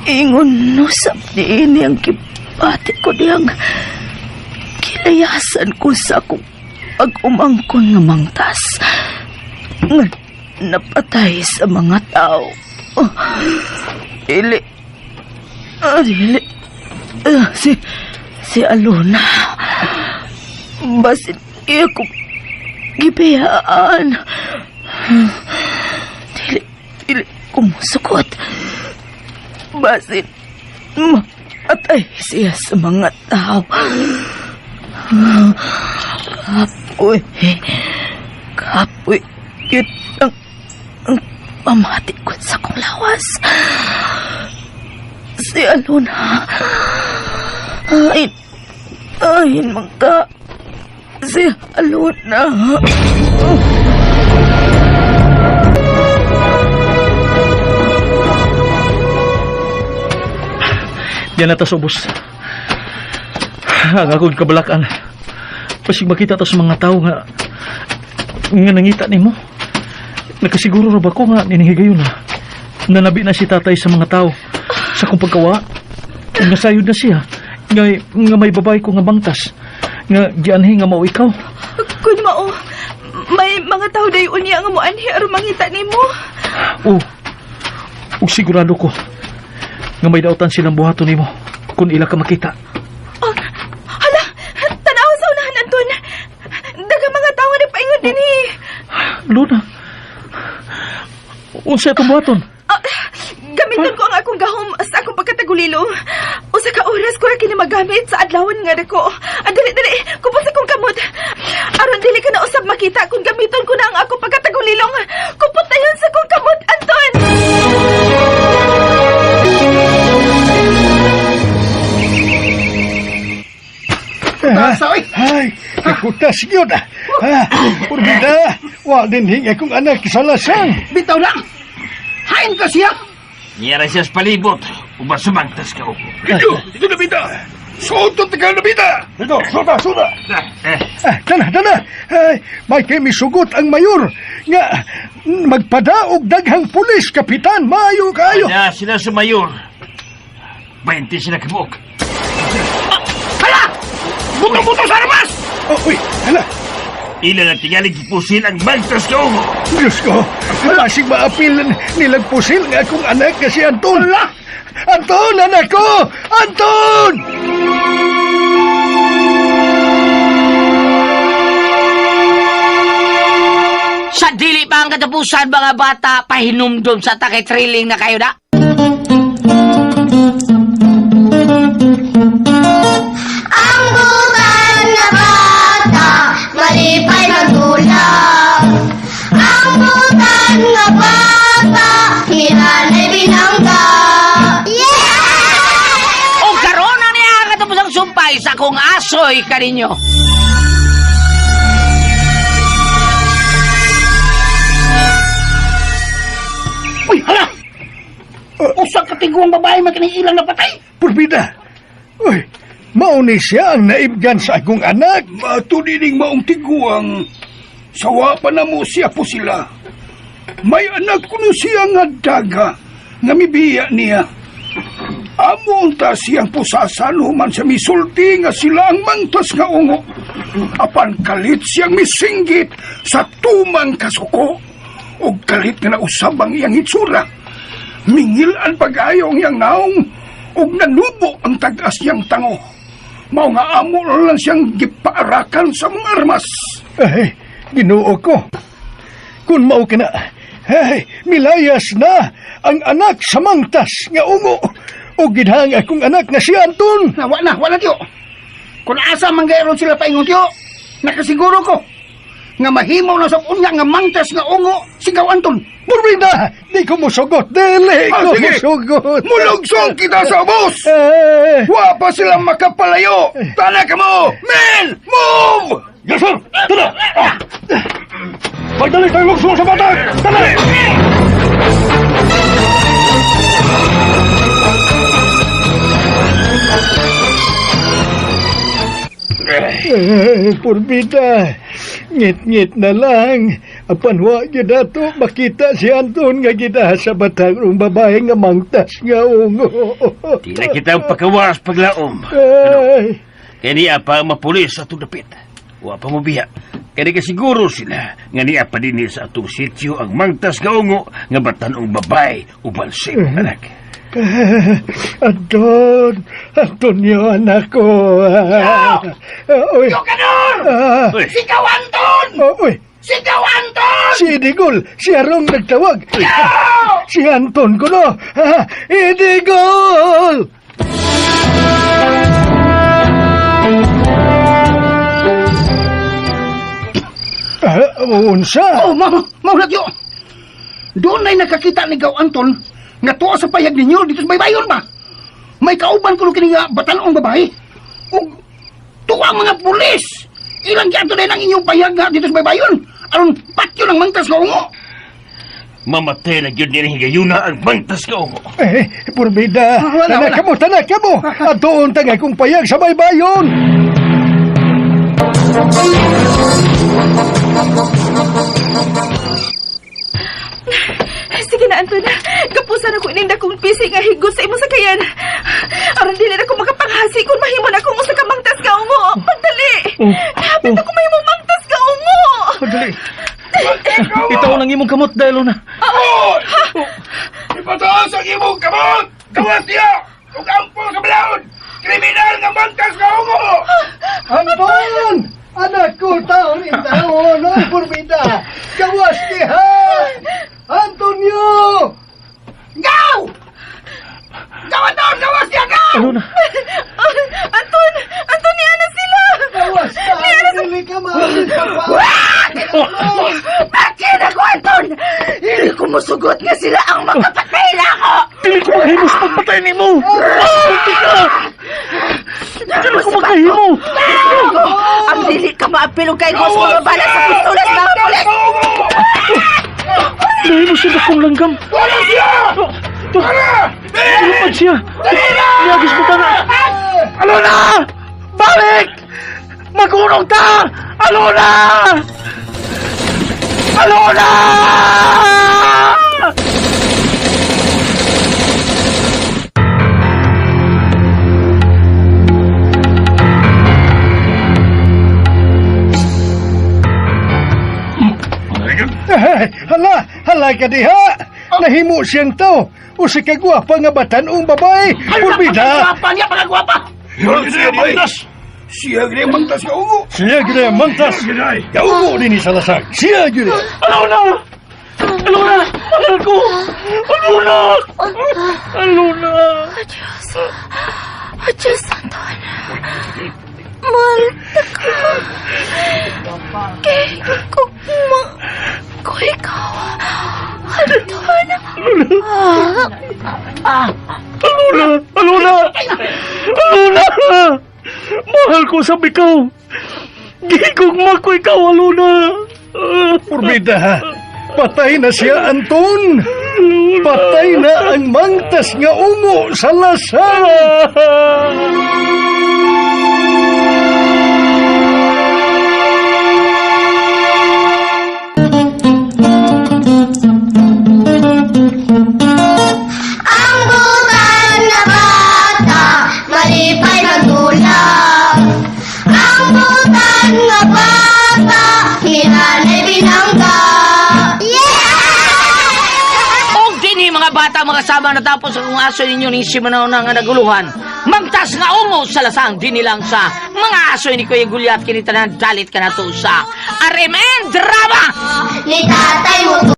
Ingon no sab niini ang kipati ko diyang kilayasan ko sa akong pag-umangkon nga mangtas nga napatay sa mga tao. Oh, dili. Ah, dili. Ah, si Alona. Basin iya ko gibiyaan. Dili, dili ko musukot. Basin mapatay siya sa mga tao. Kapoy. Kapoy. Yun ang pamati ko sa kong lawas. Si Alona. Ay, ay, mangka. Si Alona. Diyan na ta sa ubos. Ang akong kabalakan. Pasig makita ta sa mga tao nga nga nangita nimo. Nakasiguro ra ba ko nga ninihigayon na nanabi na si tatay sa mga tao sa akong pagkawa. Nga sayod na siya. Nga, nga may babae ko nga bangtas. Nga gianhi nga mao ikaw. Kun mao, may mga tao dayon unya nga moanhi aron mangita nimo. Oh, ug sigurado ko nga may dautan silang buhaton nimo kung ila ka makita. Oh, hala, tanaw sa unahan, Anton. Daghang mga tao nga nagpaingon dinhi. Luna, unsa itong buhaton? Ah, gamiton ko ang akong gahom sa akong pagkatagulilo. Usa ka oras ko ra kini magamit sa adlawon nga dako. Ah, dali dali, kupos akong kamot. Aron dili ka na usab makita kung gamiton ko na ang akong pagkatagulilong. Kupot na yun sa akong kamot, Anton. Kutasa, oy! Ay, kakutas yun ah. Ah, Purbida, wa din hing akong anak sa lasang. Bitaw na! Hain ka siya! Niyara siya sa palibot. Uban sumangtas ka upo. Dito! Dito na bita! Suot ka na bita! Dito, suda, suda. Eh, Ah, tana, tana. Ay, may kay misugot ang mayor. Nga, magpadaog daghang pulis, kapitan. Maayo kayo. na sila sa mayor. 20 sila kabuok. Hala! Buto-buto sa armas! Oh, uy, hala. Ila na tingalig pusil ang bangtas ka upo. Diyos ko, basig maapil nilang pusil nga akong anak nga si Anton. Anton, anak ko! Anton! Sa dili pa ang katapusan mga bata, pahinumdum sa takay thrilling na kayo na. Ang butan na bata, malipay magdula. Ang butan na bata, hinanay binangga. Yeah! O karon na niya ang katapusang sumpay sa kong asoy kaninyo. Uy, hala! Usa ka tiguang babae man kining ilang napatay. Purbida! Uy, mauni siya ang naibgan sa akong anak. Mato dining maong tiguang. Sawa pa na mo siya po sila. May anak kuno siya nga daga nga mibiya niya. Amo unta siyang pusasan human sa misulti nga sila ang mangtas nga ungo. Apan kalit siyang misinggit sa tumang kasuko. Og kalit nga nausab ang iyang hitsura. Mingil ang pag-ayo ang iyang naong ug nanubo ang tag-as niyang tango. Mao nga amo lang siyang gipaarakan sa mga armas. Ay, ginoo ko. Kung mao ka na, ay, milayas na ang anak sa mangtas nga ungo. O gidhang akong anak na si Anton. Na, wa na, wa na tiyo. Kung asa man gayron sila paingon tiyo, nakasiguro ko nga mahimo na sa unya nga mangtas nga ungo sigaw Anton. Purbida, di ko musugot. Dili Ah, ko sige. musugot. Mulugsong kita sa ubos! Eh, Wa pa silang makapalayo! Tana ka mo! Men! Move! Yes, sir! Tara! Ah. Pagdali tayo lugsong sa batag! Tara! Eh, Purbida, ngit-ngit na lang. Apan wa gyud ato makita si Anton nga gidaha sa batang rong babae nga mangtas nga ungo. Di na kita ang pagkawas paglaom. Ay, Kaya niya pa ang mapulis sa atong dapit. Wa pa mo biya. Kaya ka siguro sila nga niya pa din sa atong sityo ang mangtas nga ungo nga batanong babae uban sa imong anak. Anton, Antonio, anak ko. Uy. Kanor! Ah, Uy, Sigaw Anton! oh, uy, Sigaw Anton! si Edigol, si Arong nagtawag. Si Anton ko no. Ah, Edigol! Unsa? Oh, mao, mao na yo. Doon ay nakakita ni Gaw Anton nga tuwa sa payag ninyo dito sa baybayon ba? May kauban kuno kini nga batanong babae. Ug tuwa ang mga pulis. Ilang giadto na ang inyong payag nga dito sa baybayon. Aron patyo ng mangtas nga ungo. Mamatay na gyud nila higayuna ang mangtas nga ungo. Eh, Purbida, Ah, wala, tanak wala. kamo, tanak kamo. Atuon tangay kong payag sa baybayon. Sige na, Anton. Kapusan ako ining dakong pisi nga higos sa imong sakayan. Aron dili na ko makapanghasi kung mahimo na akong usa ka mangtas nga ungo. Pagdali. Hapit ako mahimo mangtas nga ungo. Pagdali. Itaw nang imong kamot dahil na. Ipataas ang imong kamot! Gawas niya! Ug ampol sa balaod! Kriminal nga mangtas nga ungo! Anton! Anak ko, taon intawon, oy, Purbida. Gawas diha! Antonio! Gaw! Gaw Anton! Gawas niya! Gaw! Ano na? Anton! Anton, niya na sila! Gawas ka! Dili ka maalis sa pa! Bakit ako, Anton? Hindi ko musugot nga sila ang makapatay na ako! Dili ko maghimos pagpatay nimo. Muntik ka. Dili ko maghimo. Ang dili ka maapil kay Gos mga bala sa pistolas mga pulis! Nahimo siya dakong langgam. Wala siya! Lupad siya. Niyagis mo na. Alona! Balik! Magurong ta! Alona! Alona! Ay, hala, hala ka diha! Nahimo siyang tao. Usa ka gwapa nga batanong babae. Purbida! Pagkagwapa niya! Pagkagwapa! Siya mangtas! Siya gid ang mangtas nga ungo. Siya gid ang mangtas! Gaugo din ni Salasag. Siya gid. Alona! Alona! Mahal ko! Alona! Alona! Diyos. Oh, Diyos, Anton. Mahal na ka. Kay kugma ko ikaw. Anton. Ah, Alona! Alona! Alona! Mahal ko sa ikaw! Gigugma ko ikaw, Alona! Purbida! Patay na siya, Anton! Patay na ang mangtas nga ungo sa lasang! Ang butan na bata, malipay magdula. Ang butan nga bata, hinanay binangga. Yeah! Og dinhi mga bata mga sama natapos akong aso ninyo ning simanaw na nga naguluhan. Mangtas nga ungo sa lasang dinhi lang sa mga aso ni Kuya Gulyat kini tanan dalit ka nato sa RMN Drama. Ni tatay mo.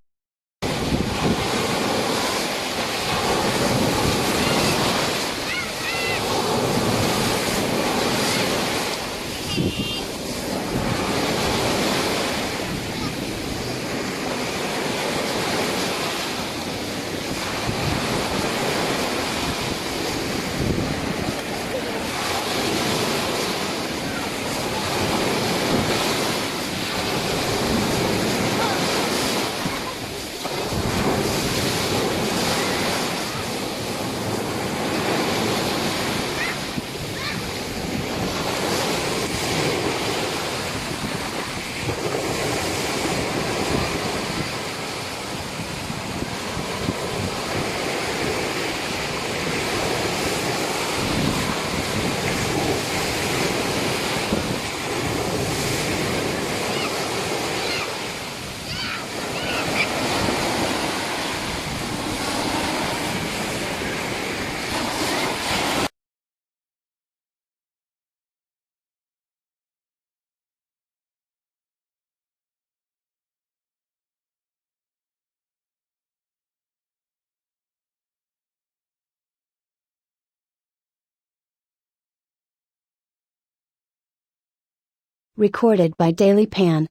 Recorded by Daily Pan.